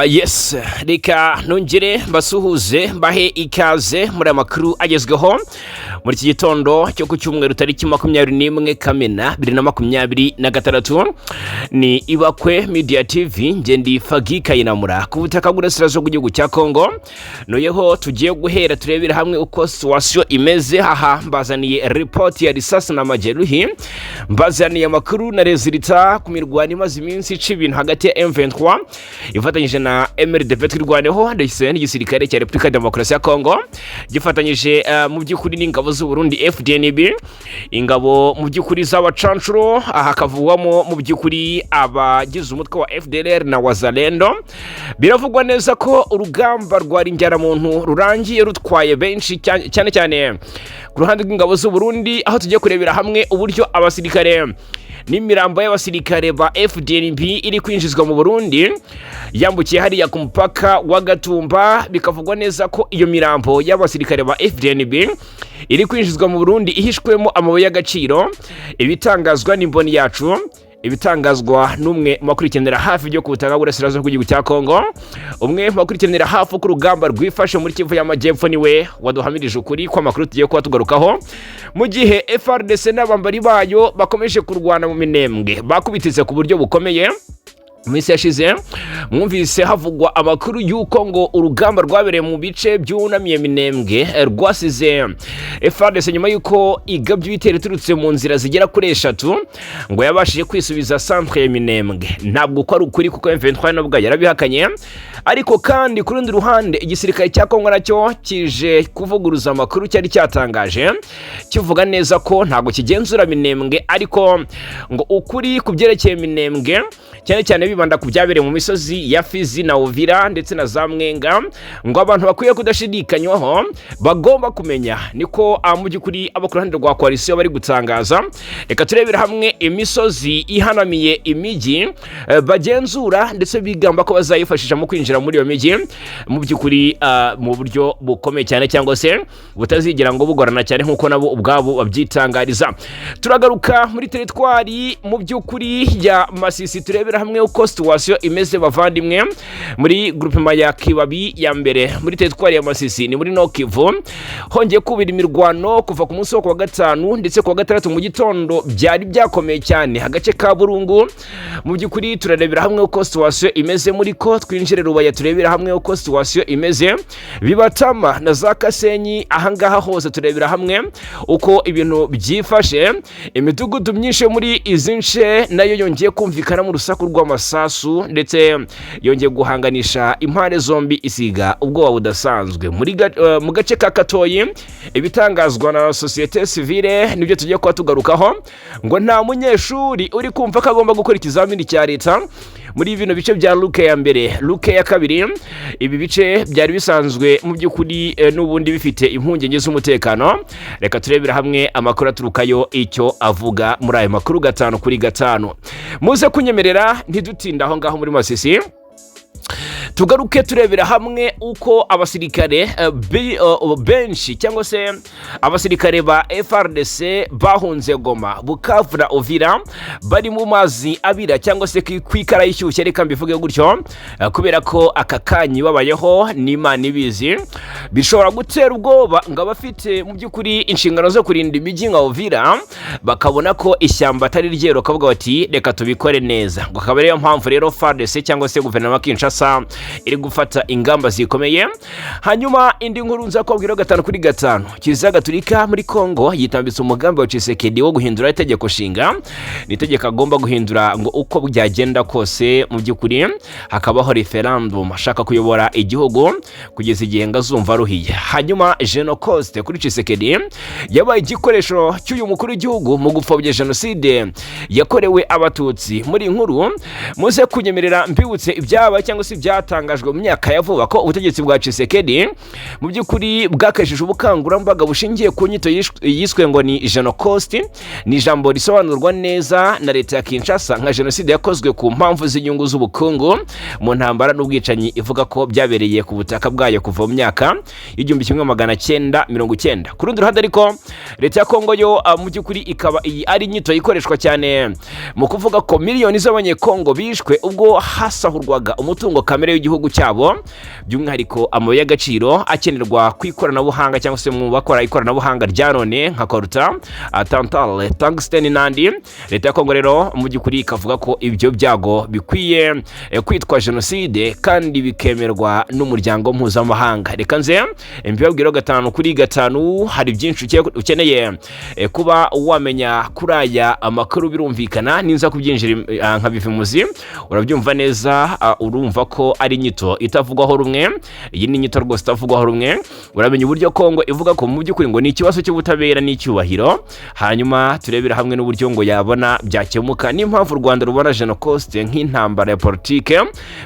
Yes, reka nongere mbasuhuze, mbahe ikaze muri aya makuru agezweho muri iki gitondo cyo ku cyumweru, tariki 21 Kamena 2026. Ni Ibakwe Media TV, ngendi Fagi Kayinamura ku butaka bw'Uburasirazuba bw'igihugu cya Kongo. Noneho tugiye guhera turebera hamwe uko situation imeze. Haha mbazaniye ripoti ya risasi na majeruhi, mbazaniye amakuru na résultat ku mirwano imaze iminsi ica ibintu hagati ya M23 ifatanyije na MRDP Twirwaneho, ndetse n'igisirikare cya Repubulika ya Demokarasi ya Kongo gifatanyije mu by'ukuri n'ingabo z'u Burundi FDNB, ingabo mu by'ukuri z'abacancuro. Aha hakavugwamo mu by'ukuri abagize umutwe wa FDLR na Wazalendo. Biravugwa neza ko urugamba rwa muntu rurangiye rutwaye benshi, cyane cyane ku ruhande rw'ingabo z'u Burundi, aho tugiye kurebera hamwe uburyo abasirikare n'imirambo y'abasirikare ba FDNB iri kwinjizwa mu Burundi yambukiye hariya ku mupaka wa Gatumba. Bikavugwa neza ko iyo mirambo y'abasirikare ba FDNB iri kwinjizwa mu Burundi ihishwemo amabuye y'agaciro. Ibitangazwa n'imboni yacu, ibitangazwa n'umwe mu bakurikiranira hafi byo ku butaka bw'Uburasirazuba bw'igihugu cya Kongo, umwe mu bakurikiranira hafi uko urugamba rwifashe muri Kivu y'Amajyepfo, niwe waduhamirije ukuri kw'amakuru tugiye kuba tugarukaho. Mu gihe FARDC n'abambari bayo bakomeje kurwana mu Minembwe, bakubititse ku buryo bukomeye. Mu minsi yashize mwumvise havugwa amakuru y'uko ngo urugamba rwabereye mu bice byunamiye Minembwe rwasize FARDC, nyuma y'uko igabye ibitero iturutse mu nzira zigera kuri eshatu, ngo yabashije kwisubiza centre ya Minembwe. Ntabwo ko ari ukuri, kuko M23 nabwo yarabihakanye. Ariko kandi ku rundi ruhande, igisirikare cya Kongo nacyo kije kuvuguruza amakuru cyari cyatangaje kivuga neza ko ntabwo kigenzura Minembwe, ariko ngo ukuri ku byerekeye Minembwe, cyane cyane bibanda ku byabereye mu misozi ya Fizi na Uvira ndetse na za Mwenga, ngo abantu bakwiye kudashidikanywaho, bagomba kumenya niko mu by'ukuri abo ku ruhande rwa coalition bari gutangaza. Reka turebere hamwe imisozi ihanamiye imijyi bagenzura, ndetse bigamba ko bazayifashisha mu kwinjira muri iyo mijyi mu by'ukuri mu buryo bukomeye cyane, cyangwa se butazigera ngo bugorana cyane nk'uko nabo ubwabo babyitangariza. Turagaruka muri teritwari mu by'ukuri ya Masisi, turebera hamwe uko situation imeze, bavandimwe, muri groupement ya Kibabi ya mbere muri teritwari ya Masisi, ni muri Nord Kivu. Hongeye kubira imirwano kuva ku munsi wo kuwa gatanu, ndetse kuwa gatandatu mu gitondo byari byakomeye cyane agace ka Burungu. Mu by'ukuri turarebera hamwe uko situation imeze muri ko twinjire Rubaya, turebera hamwe uko situation imeze Bibatama na za Kasenyi. Ahangaha hose turebera hamwe uko ibintu byifashe. Imidugudu myinshi yo muri izi nce nayo yongeye kumvikana mu rusaku rw'amasasu, ndetse yongeye guhanganisha impande zombi, isiga ubwoba budasanzwe mu gace ka Katoyi. Ibitangazwa na société civile nibyo tugiye kuba tugarukaho, ngo nta munyeshuri uri kumva ko agomba gukora ikizamini cya leta muri bino bice bya Luke ya mbere, Luke ya kabiri. Ibi bice byari bisanzwe mu by'ukuri n'ubundi bifite impungenge z'umutekano. Reka turebere hamwe amakuru aturukayo icyo avuga muri ayo makuru gatanu kuri gatanu. Muze kunyemerera ntidutinda aho ngaho muri Masisi, tugaruke turebera hamwe uko abasirikare benshi, cyangwa se abasirikare ba FARDC bahunze Goma, Bukavu na Uvira, bari mu mazi abira, cyangwa se ku ikara y'ishyushye, reka mbivuge gutyo, kubera ko aka kanyi babayeho n'Imana ibizi. Bishobora gutera ubwoba ngo abafite mu by'ukuri inshingano zo kurinda imijyi nka Uvira bakabona ko ishyamba atari ryeru, bakavuga bati: "Reka tubikore neza." Ngo akaba ariyo mpamvu rero FARDC cyangwa se guverinoma ya Kinshasa iri gufata ingamba zikomeye. Hanyuma indi nkuru nza kubabwira gatanu kuri gatanu: Kiliziya Gatulika muri Kongo yitambitse umugambi wa Tshisekedi wo guhindura itegeko nshinga. Ni itegeko agomba guhindura ngo uko byagenda kose, mu by'ukuri hakabaho referendum. Ashaka kuyobora igihugu kugeza igihe ngo azumva aruhiye. Hanyuma Genocost kuri Tshisekedi yabaye igikoresho cy'uyu mukuru w'igihugu mu gupfobya jenoside yakorewe Abatutsi. Muri iyi nkuru muze kunyemerera mbibutse ibyaba cyangwa se ibyatangajwe mu myaka ya vuba, ko ubutegetsi bwa Tshisekedi mu by'ukuri bwakajije ubukangurambaga bushingiye ku nyito yiswe ngo ni Genocost. Ni ijambo risobanurwa neza na leta ya Kinshasa nka jenoside yakozwe ku mpamvu z'inyungu z'ubukungu mu ntambara n'ubwicanyi, ivuga ko byabereye ku butaka bwayo kuva mu myaka y'1990. Ku rundi ruhande ariko, leta ya Kongo yo mu by'ukuri ikaba iyi ari inyito ikoreshwa cyane mu kuvuga ko miliyoni z'Abanyekongo bishwe ubwo hasahurwaga umutungo kamere w'igihugu. y'igihugu cyabo, by'umwihariko amabuye y'agaciro akenerwa ku ikoranabuhanga cyangwa se mu bakora ikoranabuhanga rya none nka coltan, tantale, tungsten n'andi. Leta ya Kongo rero mu by'ukuri ikavuga ko ibyo byago bikwiye kwitwa jenoside kandi bikemerwa n'umuryango mpuzamahanga. Reka nze mbibabwire 5 kuri 5. Hari byinshi ukeneye kuba wamenya kuri aya amakuru. Birumvikana ninza kubyinjira nka bivimuzi urabyumva neza. Urumva ko ari inyito itavugwaho rumwe. Iyi ni inyito rwose itavugwaho rumwe. Uramenya uburyo Kongo ivuga ko mu by'ukuri ngo ni ikibazo cy'ubutabera n'icyubahiro, hanyuma turebera hamwe n'uburyo ngo yabona byakemuka, n'impamvu u Rwanda rubona Genocost nk'intambara ya politike.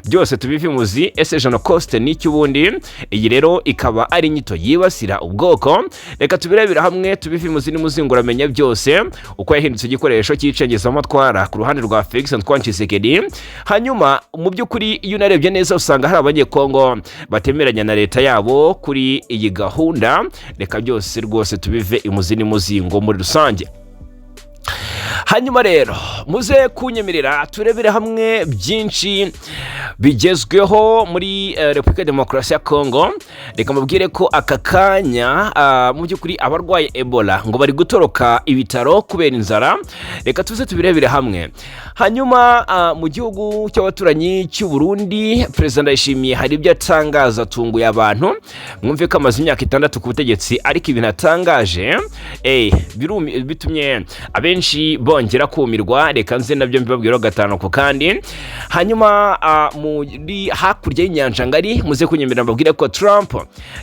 Byose tubivimuzi. Ese Genocost ni iki ubundi? Iyi rero ikaba ari inyito yibasira ubwoko. Reka tubirebera hamwe, tubivimuzi n'umuzingo, uramenya byose uko yahindutse igikoresho cy'icengezamatwara ku ruhande rwa Felix Antoine Tshisekedi. Hanyuma mu by'ukuri iyo unarebye neza usanga hari Abanyekongo batemeranya na leta yabo kuri iyi gahunda. Reka byose rwose tubive imuzi n'umuzingo muri rusange. Hanyuma rero muze kunyemerera turebere hamwe byinshi bigezweho muri Repubulika ya Demokarasi ya Kongo. Reka mubwire ko aka kanya mu by'ukuri abarwaye Ebola ngo bari gutoroka ibitaro kubera inzara. Reka tuze tubirebere hamwe. Hanyuma mu gihugu cy'abaturanyi cy'u Burundi, Perezida Ndayishimiye hari ibyo atangaza atunguye abantu. Mwumve ko amaze imyaka 6 ku butegetsi, ariko ibintu atangaje bitumye abenshi bongera kumirwa. Reka nze nabyo mbibabwira gatanu ku kandi. Hanyuma muri hakurya y'inyanja ngari, muze kunyemerera mbabwire ko Trump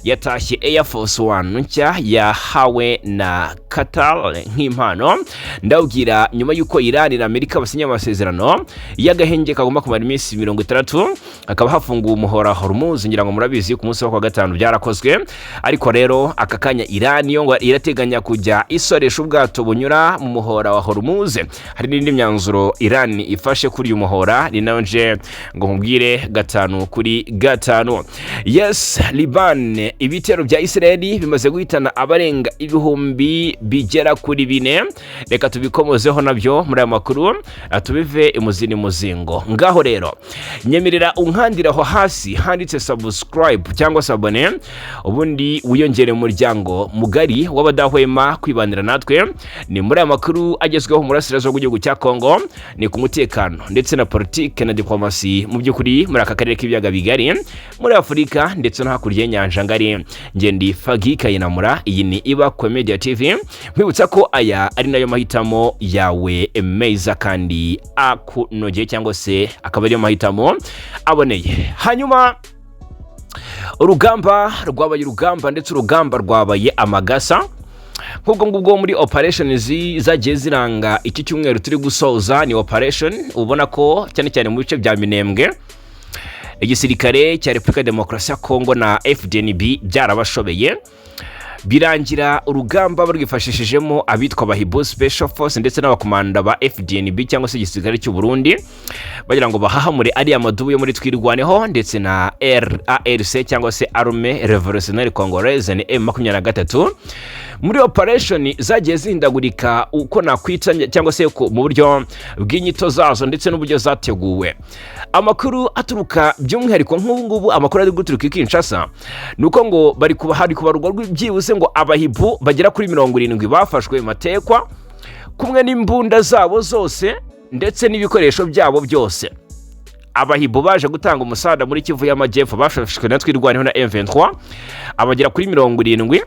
yatashye Air Force One nshya yahawe na Qatar nk'impano. Ndabwira nyuma y'uko Iran na Amerika basinye amasezerano y'agahenge kagomba kumara iminsi 60, hakaba hafunguwe umuhora Hormuz. Ngira ngo murabizi, ku munsi wo kuwa gatanu byarakozwe. Ariko rero aka kanya Iran yo ngo irateganya kujya isoresha ubwato bunyura mu muhora wa Hormuz. Hari n'indi myanzuro Iran ifashe kuri uyu muhora, ni nayo nje ngo nkubwire 5 kuri 5. Yes, Liban, ibitero bya Israel bimaze guhitana abarenga ibihumbi bigera kuri 4. Reka tubikomozeho nabyo muri aya makuru, tubive imuzini muzingo. Ngaho rero nyemerera unkandira aho hasi handitse subscribe cyangwa s'abonner, ubundi wiyongere mu muryango mugari w'abadahwema kwibanira natwe. Ni muri aya makuru agezweho mu burasirazuba bw'igihugu cya Kongo, ni ku mutekano ndetse na politike na diplomasi mu by'ukuri muri aka karere k'ibiyaga bigari, muri Afurika ndetse no hakurya y'inyanja ngari. Ngendi Fagi Kayinamura, iyi ni Ibakwe Media TV. Nkwibutsa ko aya ari nayo mahitamo yawe meza kandi akunogeye, cyangwa se akaba ariyo mahitamo aboneye. Hanyuma urugamba rwabaye urugamba, ndetse urugamba rwabaye amagasa. Nk'ubwo ngubwo muri operation zagiye ziranga iki cyumweru turi gusoza, ni operation ubona ko cyane cyane mu bice bya Minembwe igisirikare cya Repubulika ya Demokarasi ya Kongo na FDNB byarabashobeye, birangira urugamba barwifashishijemo abitwa Bahibu Special Force ndetse n'abakomanda ba FDNB cyangwa se igisirikare cy'u Burundi, bagira ngo bahahamure ariya madubu yo muri Twirwaneho ndetse na RARC cyangwa se Armée Révolutionnaire Congolaise, ni M23. Muri operation zagiye zihindagurika uko nakwita cyangwa se mu buryo bw'inyito zazo ndetse n'uburyo zateguwe, amakuru aturuka by'umwihariko nk'ubu ngubu, amakuru ari guturuka i Kinshasa ni uko ngo bari kuba hari kubarurwa byibuze ngo abahibu bagera kuri 70 bafashwe matekwa kumwe n'imbunda zabo zose ndetse n'ibikoresho byabo byose. Abahibu baje gutanga umusada muri Kivu y'Amajyepfo bafashwe na Twirwaneho na M23, abagera kuri 70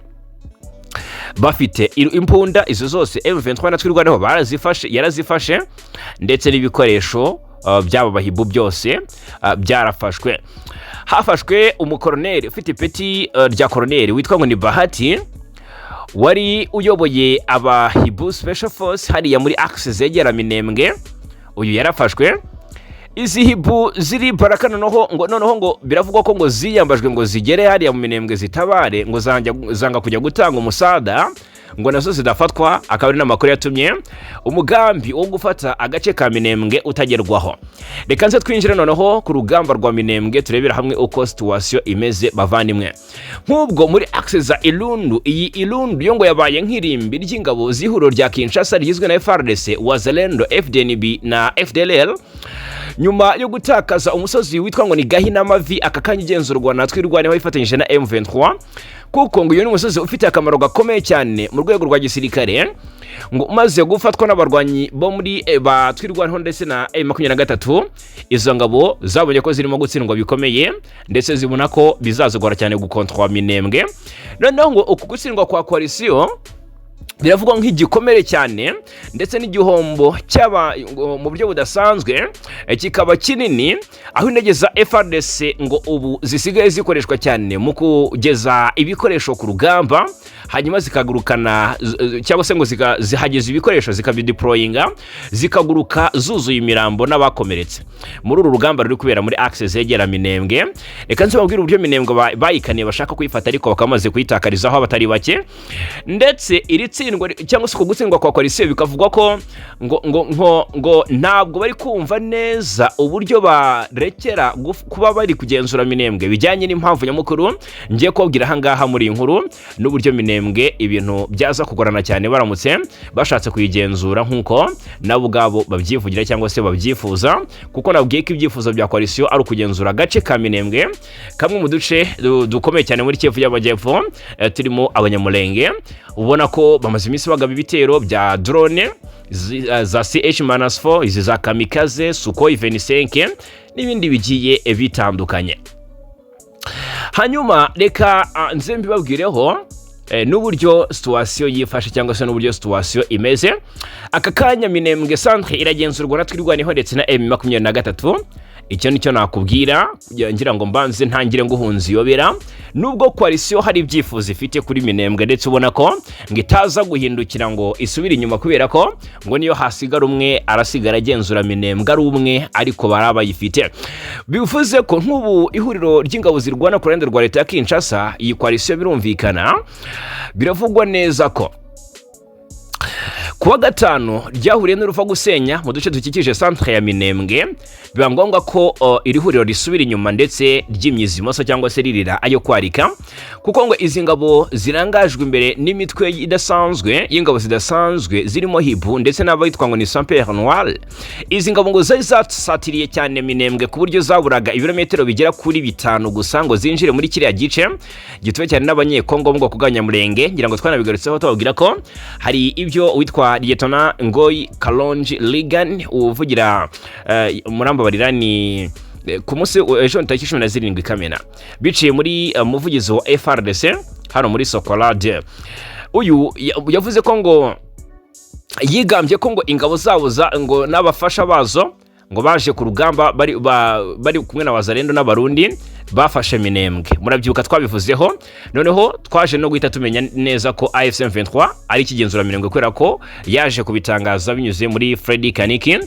bafite imbunda izo zose M23 na Twirwaneho barazifashe, yarazifashe, ndetse n'ibikoresho by'aba bahibu byose byarafashwe. Hafashwe umukoroneri ufite ipeti rya koroneri witwa ngo ni Bahati, wari uyoboye abahibu Special Force hariya muri axe zegera Minembwe. Uyu yarafashwe. Izi hibu ziri Baraka noneho ngo biravugwa ko ngo ziyambajwe ngo zigere hariya mu Minembwe zitabare, ngo zanga kujya gutanga umusada ngo nazo zidafatwa, akaba ari n'amakuru yatumye umugambi wo gufata agace ka Minembwe utagerwaho. Reka nze twinjire noneho ku rugamba rwa Minembwe, turebera hamwe uko situation imeze, bavandimwe. Nk'ubwo muri axe za Ilundu, iyi Ilundu yo ngo yabaye nk'irimbi ry'ingabo z'ihuriro rya Kinshasa rigizwe na FARDC, Wazalendo, FDNB na FDLR. Nyuma yo gutakaza umusozi witwa ngo ni Gahinamavi, aka kanya ugenzurwa na Twirwaneho ifatanyije na M23, kuko ngo uyu ni umusozi ufite akamaro gakomeye cyane mu rwego rwa gisirikare, ngo umaze gufatwa n'abarwanyi bo muri ba Twirwaneho ndetse na M23, izo ngabo zabonye ko zirimo gutsindwa bikomeye, ndetse zibona ko bizazigora cyane gukontorora Minembwe. Noneho ngo uku gutsindwa kwa coalition biravugwa nk'igikomere cyane ndetse n'igihombo cy'aba ngo mu buryo budasanzwe, kikaba kinini, aho indege za FARDC ngo ubu zisigaye zikoreshwa cyane mu kugeza ibikoresho ku rugamba, hanyuma zikagurukana cyangwa se ngo zihageza ibikoresho, zikabideployinga, zikaguruka zuzuye imirambo n'abakomeretse muri uru rugamba ruri kubera muri axe zegera Minembwe. Reka nze mbabwire uburyo Minembwe bayikaniye, bashaka kuyifata, ariko bakaba bamaze kuyitakarizaho abatari bake. Ndetse iri tsindwa cyangwa se uku gutsindwa kwa coalition bikavugwa ko ngo ntabwo bari kumva neza uburyo barekera kuba bari kugenzura Minembwe, bijyanye n'impamvu nyamukuru ngiye kubabwira aha ngaha muri iyi nkuru, n'uburyo Minembwe ibintu byaza kugorana cyane baramutse bashatse kuyigenzura nk'uko nabo ubwabo babyivugira cyangwa se babyifuza, kuko nabwiye ko ibyifuzo bya coalition ari ukugenzura agace ka Minembwe, kamwe mu duce dukomeye cyane muri Kivu y'Amajyepfo, turimo Abanyamulenge. Ubona ko bamaze iminsi bagaba ibitero bya drone za CH-4, izi za kamikaze, Sukhoi 25 n'ibindi bigiye bitandukanye. Hanyuma reka nze mbibabwireho n'uburyo situation yifashe cyangwa se n'uburyo situation imeze aka kanya. Minembwe centre iragenzurwa na Twirwaneho ndetse na M23. Icyo nicyo nakubwira ngira ngo mbanze ntangire nguhunze iyobera. Nubwo coalition hari ibyifuzo ifite kuri Minembwe, ndetse ubona ko ngo itaza guhindukira ngo isubire inyuma, kubera ko ngo niyo hasigara umwe arasigara agenzura Minembwe ari umwe, ariko bari bayifite. Bivuze ko nk'ubu ihuriro ry'ingabo zirwana ku ruhande rwa leta ya Kinshasa, iyi coalition, birumvikana, biravugwa neza ko kuwa gatanu ryahuriye n'uruva gusenya mu duce dukikije centre ya Minembwe, biba ngombwa ko iri huriro risubira inyuma ndetse ryimyiza imoso cyangwa se ririra ayo kwarika, kuko ngo izi ngabo zirangajwe imbere n'imitwe idasanzwe y'ingabo zidasanzwe zirimo Hibu ndetse n'abayitwa ngo ni Saint-Père Noir. Izi ngabo ngo zari zasatiriye cyane Minembwe ku buryo zaburaga ibirometero bigera kuri 5 gusa ngo zinjire muri kiriya gice gituwe cyane n'Abanyekongo mu bwoko bwa Nyamulenge. Ngira ngo twanabigarutseho, tubabwira ko hari ibyo witwa Lieutenant Ngoyi Kalonji Ligan uvugira, murambabarira, ni ku munsi ejo tariki 17 Kamena, biciye muri muvugizi wa FARDC hano muri Sokolade. Uyu yavuze ko ngo yigambye ko ngo ingabo zabo ngo n'abafasha bazo ngo baje ku rugamba bari kumwe na Wazalendo n'Abarundi, bafashe Minembwe. Murabyibuka twabivuzeho. Noneho twaje no guhita tumenya neza ko AFC M23 ari ikigenzura Minembwe, kubera ko yaje kubitangaza binyuze muri Freddy Kaniki,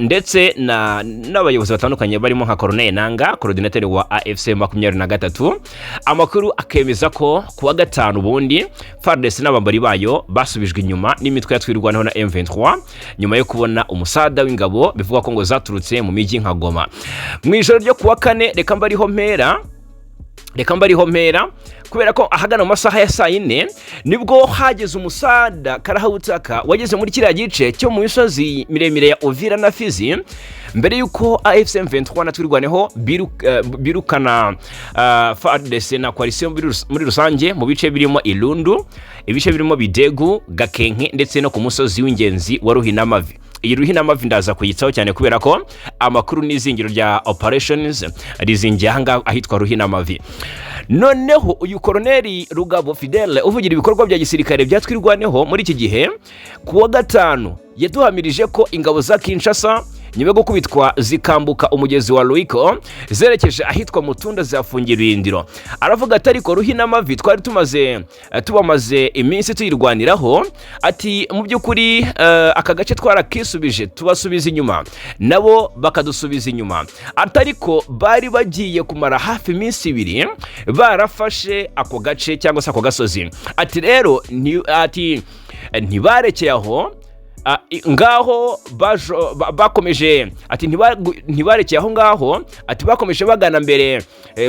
ndetse n'abayobozi batandukanye barimo nka Colonel Nanga, coordinateur wa AFC 23. Amakuru akemeza ko kuwa gatanu ubundi FARDC n'abambari bayo basubijwe inyuma n'imitwe ya Twirwaneho na M23, nyuma yo kubona umusada w'ingabo bivugwa ko ngo zaturutse mu mijyi nka Goma mu ijoro ryo kuwa kane. Reka mbariho mpera, kubera ko ahagana mu masaha ya saa 4 nibwo hageze umusada karahawutaka wageze muri kiriya gice cyo mu misozi miremire ya Uvira na Fizi, mbere y'uko AFC M23 na Twirwaneho birukana FARDC na coalition muri rusange mu bice birimo Ilundu, ibice birimo Bidegu, Gakenke ndetse no ku musozi w'ingenzi wa Ruhinamavi. Iyi Ruhinamavi ndaza kuyitsaho cyane, kubera ko amakuru n'izingiro rya operations rizingiye ahangaha ahitwa Ruhinamavi. Noneho uyu Koroneri Rugabo Fidele uvugira ibikorwa bya gisirikare bya Twirwaneho muri iki gihe, ku wa gatanu yaduhamirije ko ingabo za Kinshasa, nyuma yo gukubitwa zikambuka umugezi wa Ruiko zerekeje ahitwa Mutunda, zihafungira ibirindiro. Aravuga ati: "Ariko Ruhinamavi twari tumaze tubamaze iminsi tuyirwaniraho." Ati: "Mu by'ukuri aka gace twarakisubije, tubasubiza inyuma nabo bakadusubiza inyuma." Ati: "Ariko bari bagiye kumara hafi iminsi 2 barafashe ako gace cyangwa se ako gasozi." Ati rero ati ntibarekeye aho. Ngaho bakomeje, ati ntibarekeye aho ngaho, ati bakomeje bagana mbere,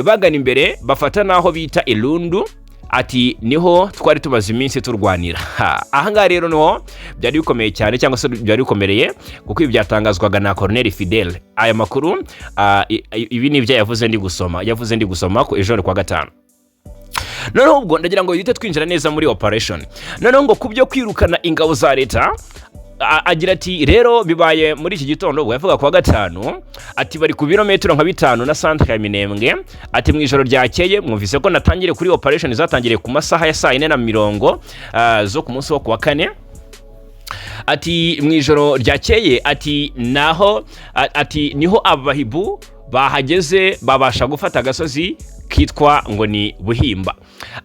bagana imbere, bafata n'aho bita Irundu. Ati niho twari tumaze iminsi turwanira. Ha, ahangaha rero niho byari bikomeye cyane, cyangwa se byari bikomereye, kuko ibi byatangazwaga na Colonel Fidele. Aya makuru, ibi ni ibyo yavuze ndi gusoma, yavuze ndi gusoma ku ejo kwa gatanu. Noneho ubwo ndagira ngo duhite twinjira neza muri operation. Noneho ngo ku byo kwirukana ingabo za leta, agira ati rero bibaye muri iki gitondo, ubwo yavuga kuwa gatanu. Ati bari ku birometero nka 5 na centre ya Minembwe. Ati mu ijoro ryakeye, mwumvise ko natangiriye kuri operation zatangiriye ku masaha ya saa 4:40 zo ku munsi wo kuwa kane. Ati mu ijoro ryakeye, ati naho ati niho abahibu bahageze, babasha gufata agasozi kitwa ngo ni Buhimba.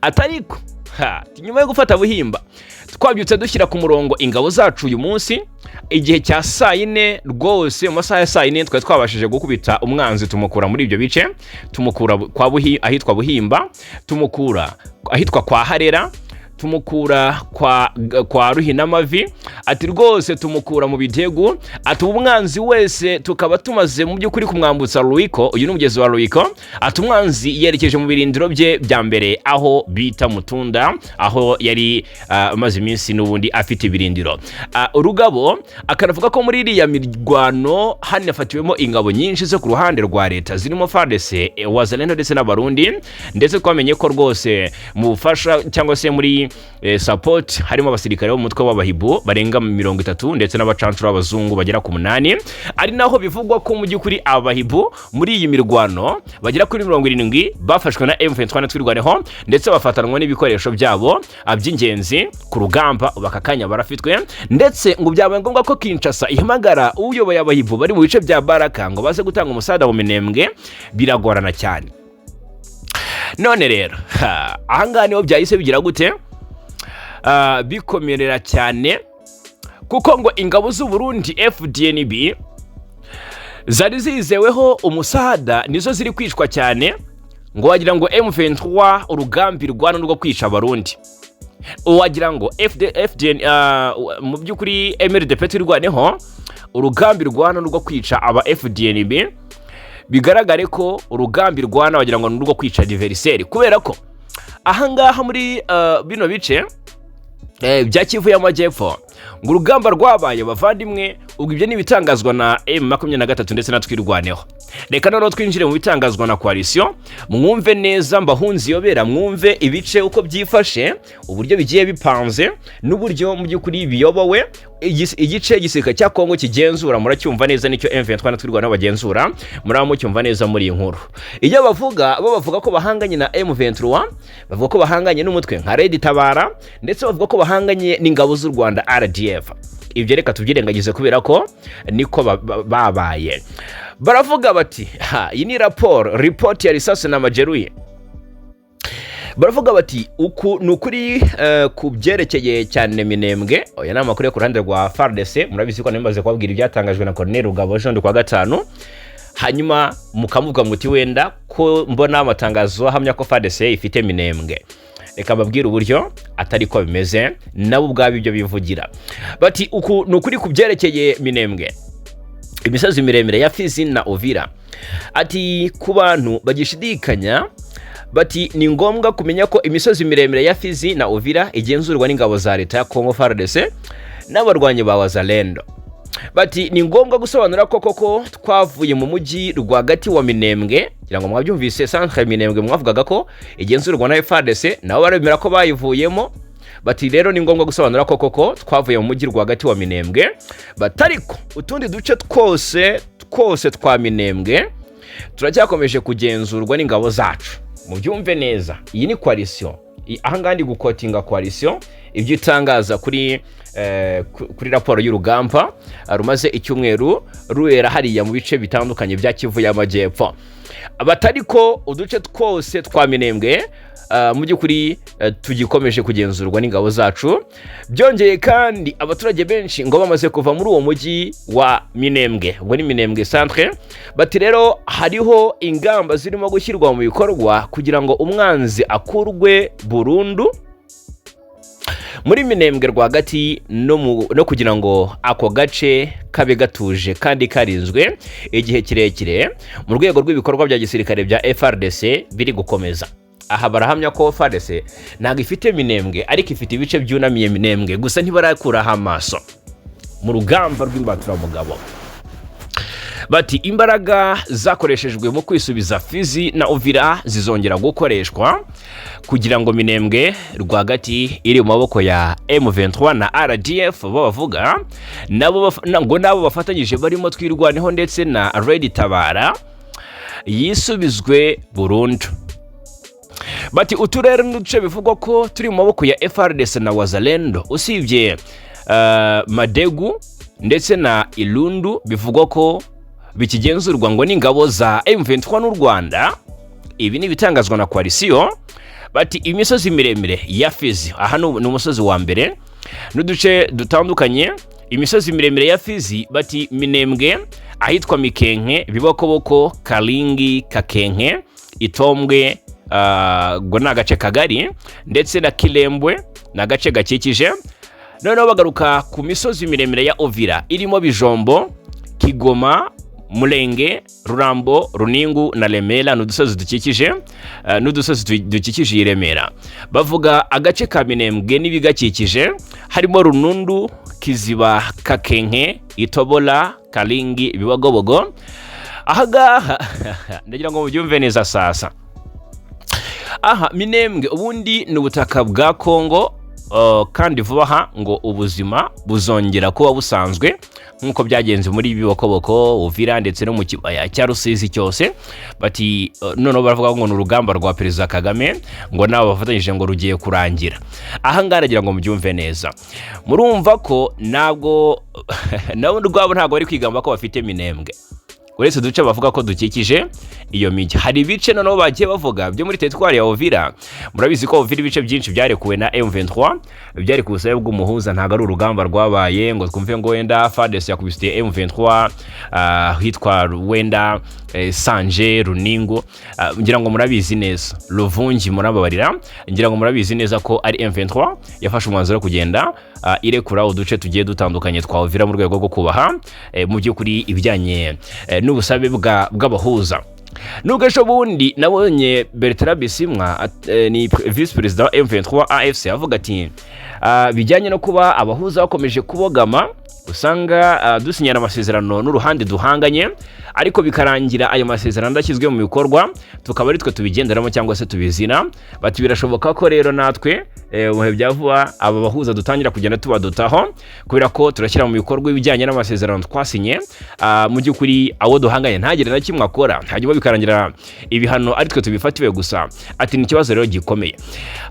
Ati ariko ati nyuma yo gufata Buhimba, twabyutse dushyira ku murongo ingabo zacu uyu munsi igihe cya saa 4 rwose. Mu masaha ya saa 4 twari twabashije gukubita umwanzi, tumukura muri ibyo bice, tumukura ahitwa Buhimba, tumukura ahitwa kwa Harera, tumukura kwa Ruhinamavi. Ati rwose tumukura mu Bitegu. Ati umwanzi wese tukaba tumaze mu by'ukuri kumwambutsa Ruiko, uyu ni umugezi wa Ruiko. Ati umwanzi yerekeje mu birindiro bye bya mbere aho bita Mutunda, aho yari amaze iminsi n'ubundi afite ibirindiro. Rugabo akanavuga ko muri iriya mirwano hanafatiwemo ingabo nyinshi zo ku ruhande rwa leta, zirimo FARDC, Wazalendo ndetse n'Abarundi. Ndetse twamenye ko rwose mu bufasha cyangwa se muri support harimo abasirikare bo mu mutwe w'abahibu barenga 30 ndetse n'abacancuro b'abazungu bagera ku 8, ari naho bivugwa ko mu by'ukuri abahibu muri iyi mirwano bagera kuri 70 bafashwe na M23 na Twirwaneho, ndetse bafatanwa n'ibikoresho byabo by'ingenzi ku rugamba. Ubu aka kanya barafitwe, ndetse ngo byabaye ngombwa ko Kinshasa ihamagara uyoboye abahibu bari mu bice bya Baraka ngo baze gutanga umusada mu Minembwe, biragorana cyane. None rero ahangaha niho byahise bigira gute? Bikomerera cyane, kuko ngo ingabo z'u Burundi FDNB zari zizeweho umusada nizo ziri kwicwa cyane, ngo wagira ngo M23 urugamba irwana rwo kwica Abarundi, wagira ngo FD, FDN, mu by'ukuri MRDP Twirwaneho urugamba irwana rwo kwica aba FDNB. Bigaragare ko urugamba irwana wagira ngo ni urwo kwica adversaire, kubera ko ahangaha muri bino bice bya Kivu y'Amajyepfo ngo urugamba rwabaye, bavandimwe. Ubwo ibyo ni ibitangazwa na M23 ndetse na Twirwaneho. Reka noneho twinjire mu bitangazwa na coalition, mwumve neza, mbahunze iyobera, mwumve ibice uko byifashe, uburyo bigiye bipanze n'uburyo mu by'ukuri biyobowe. Igice igisirikare cya Kongo kigenzura muracyumva neza, nicyo M23 na Twirwaneho bagenzura, muraba mucyumva neza muri iyi nkuru. Iyo bavuga, bo bavuga ko bahanganye na M23, bavuga ko bahanganye n'umutwe nka Red Tabara, ndetse bavuga ko bahanganye n'ingabo z'u Rwanda RDF. Ibyo reka tubyirengagize kubera ko niko babaye. Baravuga bati ha, iyi ni raporo, ripoti ya risasi na majeruhi. Baravuga bati uku ni ukuri ku byerekeye cyane Minembwe. Oya, ni amakuru yo ku ruhande rwa FARDC. Murabizi ko namaze kubabwira ibyatangajwe na Colonel Rugabo ejo kwa gatanu, hanyuma mukamuvuga muti wenda ko mbona amatangazo ahamya ko FARDC ifite Minembwe. Reka mbabwire uburyo atari ko bimeze, nabo ubwabo ibyo bivugira. Bati uku ni ukuri ku byerekeye Minembwe, imisozi miremire ya Fizi na Uvira. Ati ku bantu bagishidikanya, bati ni ngombwa kumenya ko imisozi miremire ya Fizi na Uvira igenzurwa n'ingabo za leta ya Congo FARDC n'abarwanyi ba Wazalendo. Bati ni ngombwa gusobanura ko koko twavuye mu mujyi rwagati wa Minembwe. Kugira ngo mwabyumvise, centre Minembwe mwavugaga ko igenzurwa na FARDC, nabo baremera ko bayivuyemo. Bati rero ni ngombwa gusobanura ko koko twavuye mu mujyi rwagati wa Minembwe, batariko utundi duce twose twose twa Minembwe turacyakomeje kugenzurwa n'ingabo zacu. Mubyumve neza, iyi ni coalition. Ahangaha ndi guquotinga coalition ibyo itangaza kuri raporo y'urugamba rumaze icyumweru rubera hariya mu bice bitandukanye bya Kivu y'Amajyepfo. Batari ko uduce twose twa Minembwe mu by'ukuri tugikomeje kugenzurwa n'ingabo zacu. Byongeye kandi, abaturage benshi ngo bamaze kuva muri uwo mujyi wa Minembwe, ubwo ni Minembwe centre. Bati rero hariho ingamba zirimo gushyirwa mu bikorwa kugira ngo umwanzi akurwe burundu muri Minembwe rwagati no kugira ngo ako gace kabe gatuje kandi karinzwe igihe kirekire mu rwego rw'ibikorwa bya gisirikare bya FARDC biri gukomeza. Aha barahamya ko FARDC ntabwo ifite Minembwe, ariko ifite ibice byunamiye Minembwe gusa, ntibarakuraho amaso mu rugamba rw'imbaturamugabo. Bati imbaraga zakoreshejwe mu kwisubiza Fizi na Uvira zizongera gukoreshwa kugira ngo Minembwe rwagati iri mu maboko ya M23 na RDF, bo bavuga nabo ngo nabo bafatanyije barimo Twirwaneho ndetse na Red Tabara, yisubizwe burundu. Bati uturere n'uduce bivugwa ko turi mu maboko ya FARDC na Wazalendo, usibye Madegu ndetse na Ilundu bivugwa ko bikigenzurwa ngo n'ingabo za M23 n'u Rwanda. Ibi ni ibitangazwa na coalition. Bati imisozi miremire ya Fizi, aha ni umusozi wa mbere n'uduce dutandukanye, imisozi miremire ya Fizi, bati Minembwe, ahitwa Mikenke, Bibokoboko, Karingi, Kakenke, Itombwe, ngo ni agace kagari, ndetse na Kirembwe ni agace gakikije. Noneho bagaruka ku misozi miremire ya Uvira irimo Bijombo, Kigoma, Murenge, Rurambo, Runingu na Remera, ni udusozi dukikije n'udusozi dukikije iyi Remera. Bavuga agace ka Minembwe n'ibigakikije harimo Runundu, Kiziba, Kakenke, Itobola, Karingi, Bibogobogo. Ahangaha ndagira ngo mubyumve neza. Sasa aha Minembwe ubundi ni ubutaka bwa Kongo, kandi vuba aha ngo ubuzima buzongera kuba busanzwe nk'uko byagenze muri Bibokoboko, Uvira ndetse no mu kibaya cya Rusizi cyose. Bati noneho baravuga ngo ni urugamba rwa Perezida Kagame ngo nabo bafatanyije ngo rugiye kurangira. Aha ngaha nagira ngo mubyumve neza. Murumva ko ntabwo nabo rwabo ntabwo bari kwigamba ko bafite Minembwe, uretse uduce bavuga ko dukikije iyo mijyi. Hari ibice noneho bagiye bavuga byo muri teritwari ya Uvira. Murabizi ko Uvira ibice byinshi byarekuwe na M23, byari ku busabe bw'umuhuza. Ntabwo ari urugamba rwabaye ngo twumve ngo wenda FARDC yakubise M23 hitwa wenda Sanje, Runingo, ngira ngo murabizi neza, Ruvungi, murababarira. Ngira ngo murabizi neza ko ari M23 yafashe umwanzuro wo kugenda irekura uduce tugiye dutandukanye twa Uvira mu rwego rwo kubaha mu by'ukuri ibijyanye n'ubusabe bw'abahuza. Nubwo ejo bundi nabonye Bertrand Bisimwa, ni vice perezida wa M23 AFC, avuga ati bijyanye no kuba abahuza bakomeje kubogama, usanga dusinyana amasezerano n'uruhande duhanganye, ariko bikarangira ayo masezerano adashyizwe mu bikorwa, tukaba ari twe tubigenderamo cyangwa se tubizina. Bati birashoboka ko rero natwe mu bihe bya vuba aba bahuza dutangira kugenda tubadutaho, kubera ko turashyira mu bikorwa ibijyanye n'amasezerano twasinye, mu by'ukuri abo duhanganye ntagire na kimwe akora, hanyuma bikarangira ibihano ari twe tubifatiwe gusa. Ati ni ikibazo rero gikomeye.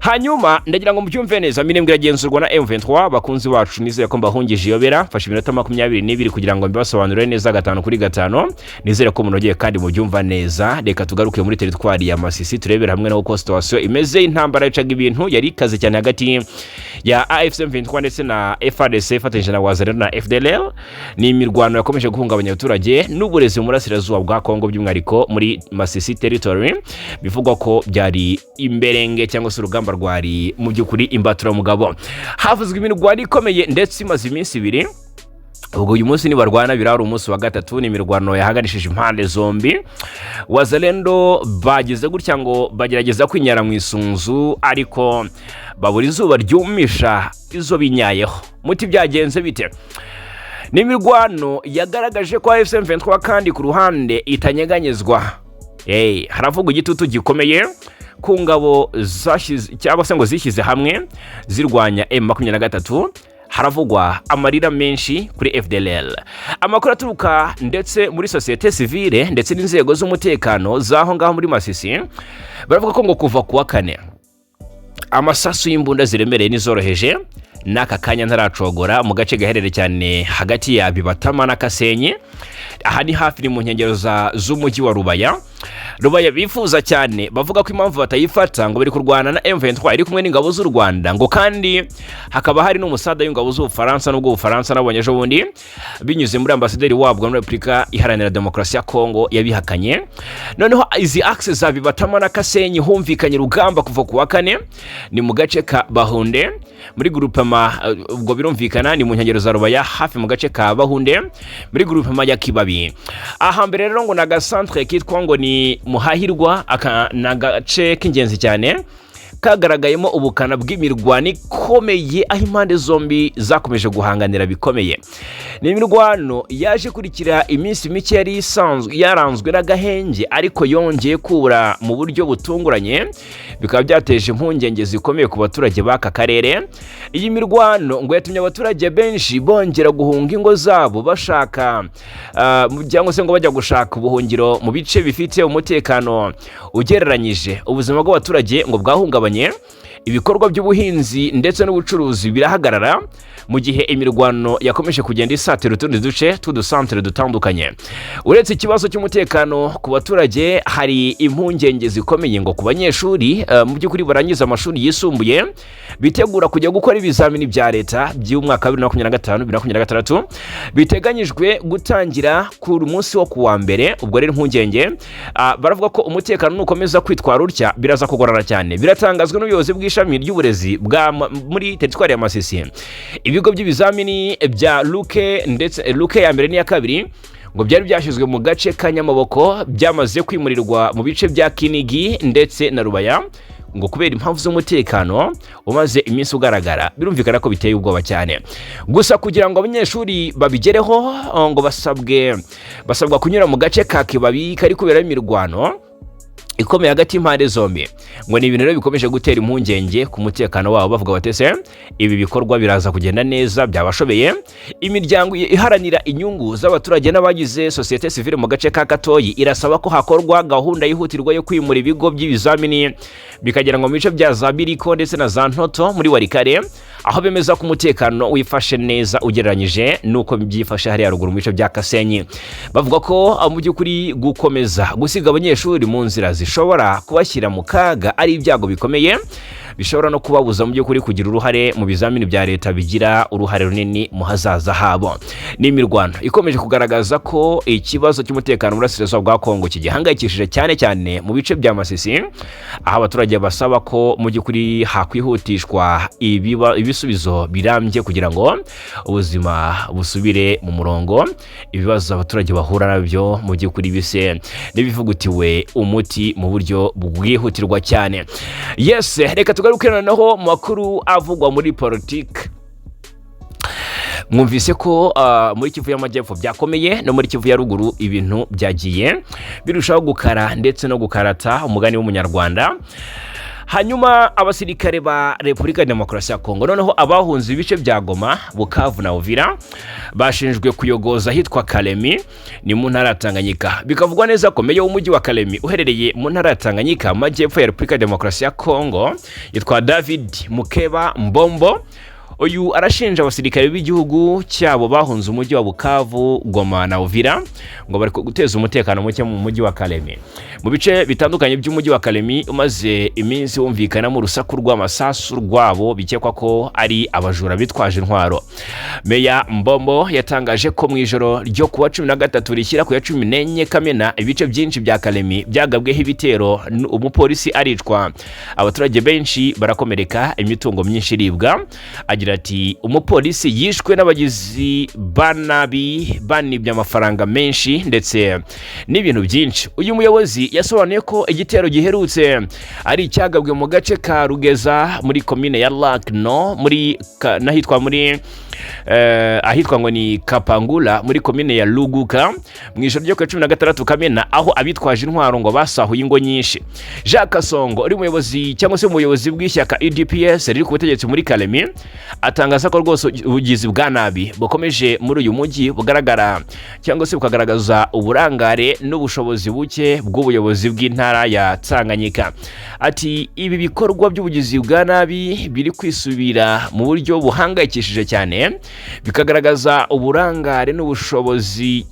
Hanyuma ndagira ngo mubyumve neza, Minembwe iragenzurwa na M23. Bakunzi bacu, nizere ko mbahungije iyobera. Mfashe iminota 22 kugira ngo mbibasobanurire neza gatanu kuri gatanu. Nizere ko munogeye kandi mubyumva neza. Reka tugaruke muri teritwari ya Masisi, turebere hamwe n'uko situation imeze. Intambara yacaga ibintu, yari ikaze cyane hagati ya AFC M23 ndetse na FARDC ifatanyije na Wazalendo na FDLR. Ni imirwano yakomeje guhungabanya abaturage n'uburezi mu burasirazuba bwa Kongo, by'umwihariko muri Masisi territory. Bivugwa ko byari imberenge cyangwa se urugamba rwari mu by'ukuri imbaturamugabo. Havuzwe imirwano ikomeye ndetse imaze iminsi 2. Ubwo uyu munsi nibarwana birari umunsi wa gatatu. Ni imirwano yahagarishije impande zombi. Wazalendo bagize gutya ngo bagerageza kwinyara mu isunzu, ariko babura izuba ryumisha izo binyayeho. Muti byagenze bite? Ni imirwano yagaragaje ko AFC M23 kandi ku ruhande itanyeganyezwa. Hey, haravugwa igitutu gikomeye ku ngabo zashyize cyangwa se ngo zishyize hamwe zirwanya M23. Haravugwa amarira menshi kuri FDLR. Amakuru aturuka ndetse muri sosiyete sivile ndetse n'inzego z'umutekano z'aho ngaho muri Masisi, baravuga ko ngo kuva kuwa kane amasasu y'imbunda ziremereye n'izoroheje n'aka kanya ntaracogora mu gace gaherereye cyane hagati ya Bibatama na Kasenyi. Aha ni hafi, ni mu nkengero z'umujyi wa Rubaya. Rubaya bifuza cyane, bavuga ko impamvu batayifata ngo bari kurwana na M23 iri kumwe n'ingabo z'u Rwanda, ngo kandi hakaba hari n'umusada w'ingabo z'Ubufaransa, n'ubwo Ubufaransa nabonye ejo bundi binyuze muri ambasaderi wabwo muri Repubulika Iharanira Demokarasi ya Kongo yabihakanye. Noneho izi axe za Bibatama na Kasenyi humvikanye urugamba kuva ku wa kane. Ni mu gace ka Bahunde muri groupement, ubwo birumvikana ni mu nkengero za Rubaya, hafi mu gace ka Bahunde muri groupement ya Kibabi. Aha mbere rero ngo ni agasantere kitwa ngo ni ni Muhahirwa. Aka ni agace k'ingenzi cyane kagaragayemo ubukana bw'imirwano ikomeye, aho impande zombi zakomeje guhanganira bikomeye. Ni imirwano yaje ikurikira iminsi mike yari isanzwe yaranzwe n'agahenge, ariko yongeye kubura mu buryo butunguranye, bikaba byateje impungenge zikomeye ku baturage b'aka karere. Iyi mirwano ngo yatumye abaturage benshi bongera guhunga ingo zabo bashaka cyangwa se ngo bajya gushaka ubuhungiro mu bice bifite umutekano ugereranyije. Ubuzima bw'abaturage ngo bwahungabanye, ibikorwa by'ubuhinzi ndetse n'ubucuruzi birahagarara, mu gihe imirwano yakomeje kugenda isatira utundi duce tw'udusantere dutandukanye. Uretse ikibazo cy'umutekano ku baturage, hari impungenge zikomeye ngo ku banyeshuri mu by'ukuri barangiza amashuri yisumbuye bitegura kujya gukora ibizamini bya leta by'umwaka wa 2025 2026, biteganyijwe gutangira ku munsi wo kuwa mbere. Ubwo rero impungenge, baravuga ko umutekano nukomeza kwitwara utya biraza kugorana cyane. Biratangazwa n'ubuyobozi bw'ishami ry'uburezi bwa muri teritwari ya Masisi. Ibigo by'ibizamini bya Luke ndetse Luke ya mbere n'iya kabiri ngo byari byashyizwe mu gace ka Nyamaboko byamaze kwimurirwa mu bice bya Kinigi ndetse na Rubaya, ngo kubera impamvu z'umutekano umaze iminsi ugaragara. Birumvikana ko biteye ubwoba cyane. Gusa kugira ngo abanyeshuri babigereho, ngo basabwa kunyura mu gace ka Kibabi kari kuberamo imirwano ikomeye hagati y'impande zombi. Ngo ni ibintu rero bikomeje gutera impungenge ku mutekano wabo. Bavuga bati: "Ese ibi bikorwa biraza kugenda neza?" Byabashobeye. Imiryango iharanira inyungu z'abaturage n'abagize sosiyete sivile mu gace ka Katoyi irasaba ko hakorwa gahunda yihutirwa yo kwimura ibigo by'ibizamini bikagera ngo mu bice bya za Biriko ndetse na za Ntoto muri Walikale, aho bemeza ko umutekano wifashe neza ugereranyije n'uko byifashe hariya ruguru mu bice bya Kasenyi. Bavuga ko mu by'ukuri gukomeza gusiga abanyeshuri mu nzira zishobora kubashyira mu kaga ari ibyago bikomeye, bishobora no kubabuza mu by'ukuri kugira uruhare mu bizamini bya leta bigira uruhare runini mu hazaza habo. Ni imirwano ikomeje kugaragaza ko ikibazo cy'umutekano mu burasirazuba bwa Kongo kigihangayikishije, cyane cyane mu bice bya Masisi, aho abaturage basaba ko mu by'ukuri hakwihutishwa ibisubizo birambye kugira ngo ubuzima busubire mu murongo, ibibazo abaturage bahura nabyo mu by'ukuri bise n'ibivugutiwe umuti mu buryo bwihutirwa cyane. Yes, reka tugaruke noneho mu makuru avugwa muri politiki. Mwumvise ko muri Kivu y'Amajyepfo byakomeye, no muri Kivu ya Ruguru ibintu byagiye birushaho gukara ndetse no gukarata, umugani w'Umunyarwanda. Hanyuma abasirikare ba Repubulika ya Demokarasi ya Kongo noneho abahunze ibice bya Goma, Bukavu na Uvira bashinjwe kuyogoza ahitwa Kalemi, ni mu ntara ya Tanganyika. Bikavugwa neza ko meya w'umujyi wa Kalemi uherereye mu ntara ya Tanganyika, amajyepfo ya Repubulika ya Demokarasi ya Kongo, yitwa David Mukeba Mbombo. Uyu arashinja abasirikare b'igihugu cyabo bahunze umujyi wa Bukavu, Goma na Uvira ngo bari guteza umutekano muke mu mujyi wa Kalemi. Mu bice bitandukanye by'umujyi wa Kalemi umaze iminsi wumvikanamo urusaku rw'amasasu rwabo bikekwa ko ari abajura bitwaje intwaro. Meya Mbombo yatangaje ko mu ijoro ryo kuwa 13 rishyira ku ya 14 Kamena, ibice byinshi bya Kalemi byagabweho ibitero, umupolisi aricwa, abaturage benshi barakomereka, imitungo myinshi iribwa. Agira ati: "Umupolisi yishwe n'abagizi ba nabi, banibye amafaranga menshi ndetse n'ibintu byinshi." Uyu muyobozi yasobanuye ko igitero giherutse ari icyagabwe mu gace ka Rugeza muri komine ya Lac no muri n'ahitwa muri ahitwa ngo ni Kapangula muri komine ya Luguka mu ijoro ryo ku ya 16 Kamena, aho abitwaje intwaro ngo basahuye ingo nyinshi. Jacques Kasongo uri umuyobozi cyangwa se umuyobozi bw'ishyaka UDPS riri ku butegetsi muri Kalemi atangaza ko rwose ubugizi bwa nabi bukomeje muri uyu mujyi bugaragara cyangwa se bukagaragaza uburangare n'ubushobozi buke bw'ubuyobozi bw'intara ya Tanganyika. Ati: "Ibi bikorwa by'ubugizi bwa nabi biri kwisubira mu buryo buhangayikishije cyane, bikagaragaza uburangare n'ubushobozi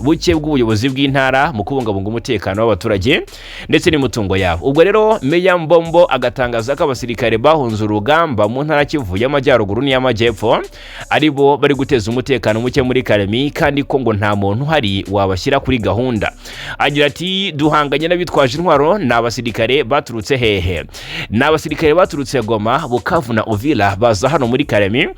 buke bw'ubuyobozi bw'intara mu kubungabunga umutekano w'abaturage ndetse n'imitungo yabo." Ubwo rero Meya Mbombo agatangaza ko abasirikare bahunze urugamba mu ntara ya Kivu y'Amajyaruguru n'iy'Amajyepfo ari bo bari guteza umutekano muke muri Kalemi, kandi ko ngo nta muntu uhari wabashyira kuri gahunda. Agira ati: "Duhanganye n'abitwaje intwaro. Ni abasirikare baturutse hehe? Ni abasirikare baturutse Goma, Bukavu na Uvira, baza hano muri Kalemi,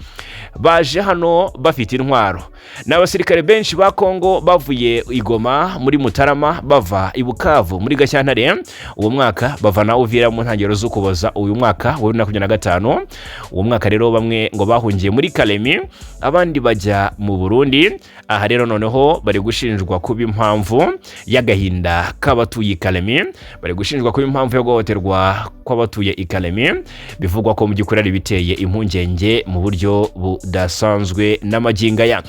baje hano bafite intwaro. Ni abasirikare benshi ba Kongo bavuye i Goma muri Mutarama, bava i Bukavu muri Gashyantare uwo mwaka, bava na Uvira mu ntangiriro z'Ukuboza uyu mwaka wa 2025. Uwo mwaka rero bamwe ngo bahungiye muri Kalemi, abandi bajya mu Burundi. Aha rero noneho bari gushinjwa kuba impamvu y'agahinda k'abatuye i Kalemi, bari gushinjwa kuba impamvu yo guhohoterwa kw'abatuye i Kalemi. Bivugwa ko mu by'ukuri ari biteye impungenge mu buryo budasanzwe n'amagingo aya."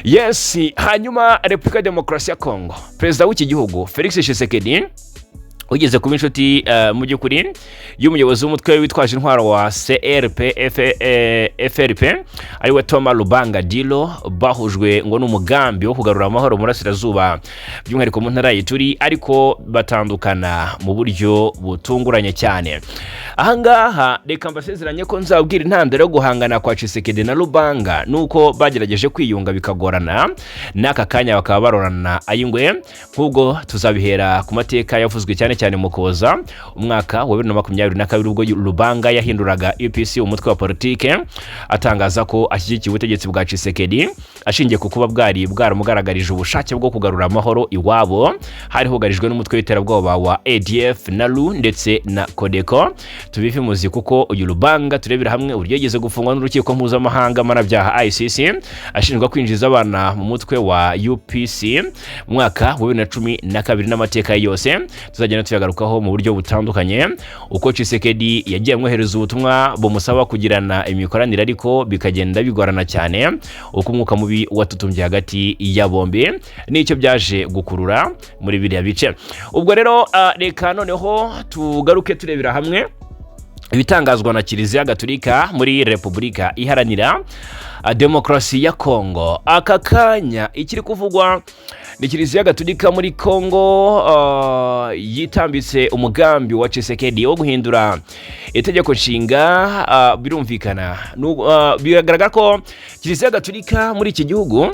Yes, hanyuma Repubulika ya Demokarasi ya Kongo, perezida w'iki gihugu Felix Tshisekedi ugeze kuba inshuti mu by'ukuri y'umuyobozi w'umutwe witwaje intwaro wa CRP FRP, ariwe Thomas Lubanga Dilo, bahujwe ngo n'umugambi wo kugarura amahoro mu burasirazuba, by'umwihariko mu ntara ya Ituri, ariko batandukana mu buryo butunguranye cyane. Ahangaha reka mbasezeranye ko nzabwira intandaro yo guhangana kwa Tshisekedi na Lubanga, nuko bagerageje kwiyunga bikagorana, n'aka kanya bakaba barorana ay'ingwe. Nk'ubwo tuzabihera ku mateka yavuzwe cyane cyane mu Kuboza umwaka wa 2022, ubwo Lubanga yahinduraga UPC umutwe wa politike, atangaza ko ashyigikiye ubutegetsi bwa Tshisekedi ashingiye ku kuba bwari bwaramugaragarije ubushake bwo kugarura amahoro iwabo hari hugarijwe n'umutwe w'iterabwoba wa ADF NALU ndetse na Codeco. Tubive muzi kuko uyu Lubanga turebera hamwe uburyo yigeze gufungwa n'urukiko mpuzamahanga mpanabyaha ICC, ashinjwa kwinjiza abana mu mutwe wa UPC mu mwaka wa 2012, n'amateka ye yose tuzagenda tuyagarukaho mu buryo butandukanye, uko Tshisekedi yagiye amwohereza ubutumwa bumusaba kugirana imikoranire ariko bikagenda bigorana cyane, uko umwuka mubi watutumbye hagati ya bombi n'icyo byaje gukurura muri biriya bice. Ubwo rero reka noneho tugaruke turebera hamwe ibitangazwa na Kiliziya Gatulika muri Repubulika Iharanira Demokarasi ya Kongo. Aka kanya ikiri kuvugwa ni Kiliziya Gatulika muri Kongo yitambitse umugambi wa Tshisekedi wo guhindura itegeko nshinga. Birumvikana, biragaragara ko Kiliziya Gatulika muri iki gihugu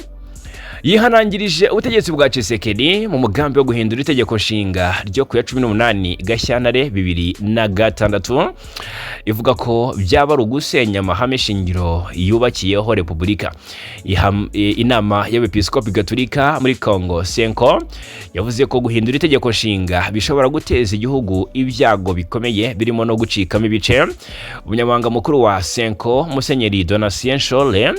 yihanangirije ubutegetsi bwa Tshisekedi mu mugambi wo guhindura itegeko nshinga ryo ku ya 18 Gashyantare 2006, ivuga ko byaba ari ugusenya amahame shingiro yubakiyeho repubulika. Inama y'Abepiskopi Gatulika muri Congo, CENCO, yavuze ko guhindura itegeko nshinga bishobora guteza igihugu ibyago bikomeye birimo no gucikamo ibice. Umunyamabanga mukuru wa CENCO, Musenyeri Donatien Nshole,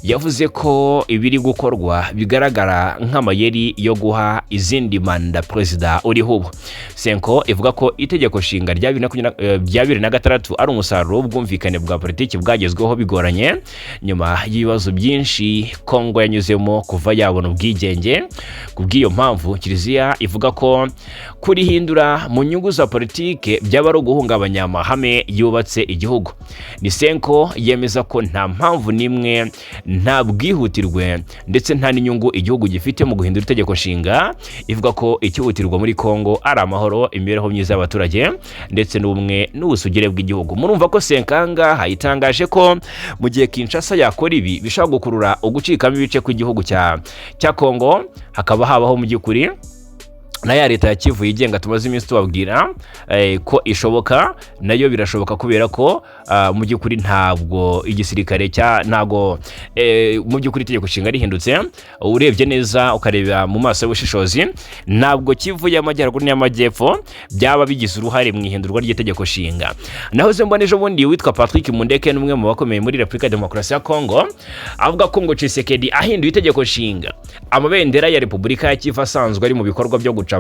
yavuze ko ibiri gukorwa bigaragara nk'amayeri yo guha izindi manda perezida uriho ubu. CENCO ivuga ko itegeko nshinga rya 2026 ari umusaruro w'ubwumvikane bwa politiki bwagezweho bigoranye nyuma y'ibibazo byinshi Kongo yanyuzemo kuva yabona ubwigenge. Ku bw'iyo mpamvu, Kiliziya ivuga ko kurihindura mu nyungu za politike byaba ari uguhungabanya amahame yubatse igihugu. Ni CENCO yemeza ko nta mpamvu n'imwe, nta bwihutirwe ndetse nta n'inyungu igihugu gifite mu guhindura itegeko nshinga. Ivuga ko icyihutirwa muri Kongo ari amahoro, imibereho myiza y'abaturage ndetse n'ubumwe n'ubusugire bw'igihugu. Murumva ko CENCO ahangaha itangaje ko mu gihe Kinshasa yakora ibi, bishobora gukurura ugucikamo ibice kw'igihugu cya Kongo, hakaba habaho mu by'ukuri na ya leta ya Kivu yigenga tumaze iminsi tubabwira ko ishoboka. Nayo birashoboka kubera ko mu by'ukuri ntabwo igisirikare cya ntabwo mu by'ukuri itegeko nshinga rihindutse, urebye neza ukareba mu maso y'ubushishozi, ntabwo Kivu y'Amajyaruguru n'iy'Amajyepfo byaba bigize uruhare mu ihindurwa ry'itegeko nshinga. Nahoze mbona ejo bundi witwa Patrick Mundeke, n'umwe mu bakomeye muri Repubulika ya Demokarasi ya Kongo, avuga ko ngo Tshisekedi ahinduye itegeko nshinga, amabendera ya Repubulika ya Kivu asanzwe ari mu bikorwa byo gucapwa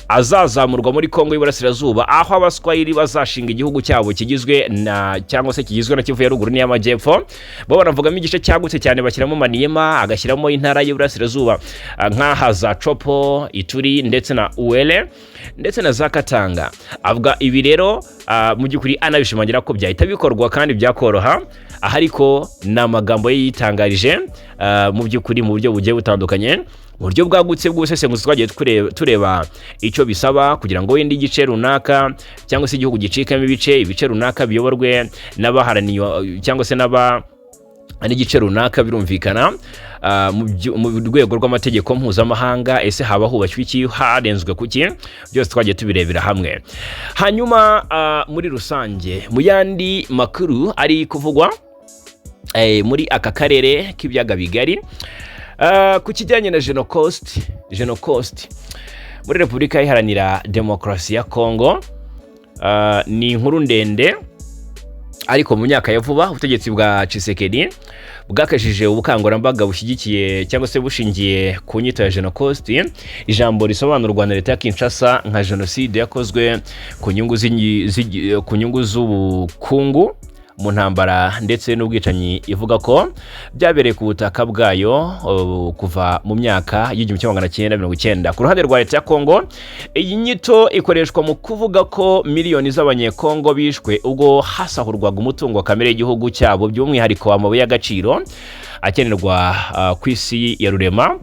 azazamurwa muri Kongo y'Iburasirazuba, aho Abaswahili bazashinga igihugu cyabo kigizwe na cyangwa se kigizwe na Kivu ya Ruguru n'iy'Amajyepfo. Bo banavugamo igice cyagutse cyane, bashyiramo Maniema, agashyiramo intara y'Iburasirazuba nk'aha za Tshopo, Ituri ndetse na Uele ndetse na za Katanga. Avuga ibi rero mu by'ukuri anabishimangira ko byahita bikorwa kandi byakoroha. Aha ariko ni amagambo ye yitangarije mu by'ukuri mu buryo bugiye butandukanye. Mu buryo bwagutse bw'ubusesenguzi twagiye tureba icyo bisaba kugira ngo wenda igice runaka cyangwa se igihugu gicikemo ibice, ibice runaka biyoborwe n'abaharaniye cyangwa se n'igice runaka. Birumvikana, mu rwego rw'amategeko mpuzamahanga, ese haba hubashywe iki, harenzwe kuki? Byose twagiye tubirebera hamwe. Hanyuma muri rusange, mu yandi makuru ari kuvugwa muri aka karere k'ibiyaga bigari, ku kijyanye na Genocost muri Repubulika Iharanira Demokarasi ya Kongo, ni inkuru ndende, ariko mu myaka ya vuba ubutegetsi bwa Tshisekedi bwakajije ubukangurambaga bushyigikiye cyangwa se bushingiye ku nyito ya Genocost, ijambo risobanurwa na leta ya Kinshasa nka jenoside yakozwe ku nyungu z'ubukungu mu ntambara ndetse n'ubwicanyi, ivuga ko byabereye ku butaka bwayo kuva mu myaka y'1990. Ku ruhande rwa leta ya Kongo, iyi nyito ikoreshwa mu kuvuga ko miliyoni z'Abanyekongo bishwe ubwo hasahurwaga umutungo kamere y'igihugu cyabo, by'umwihariko amabuye y'agaciro akenerwa ku isi ya rurema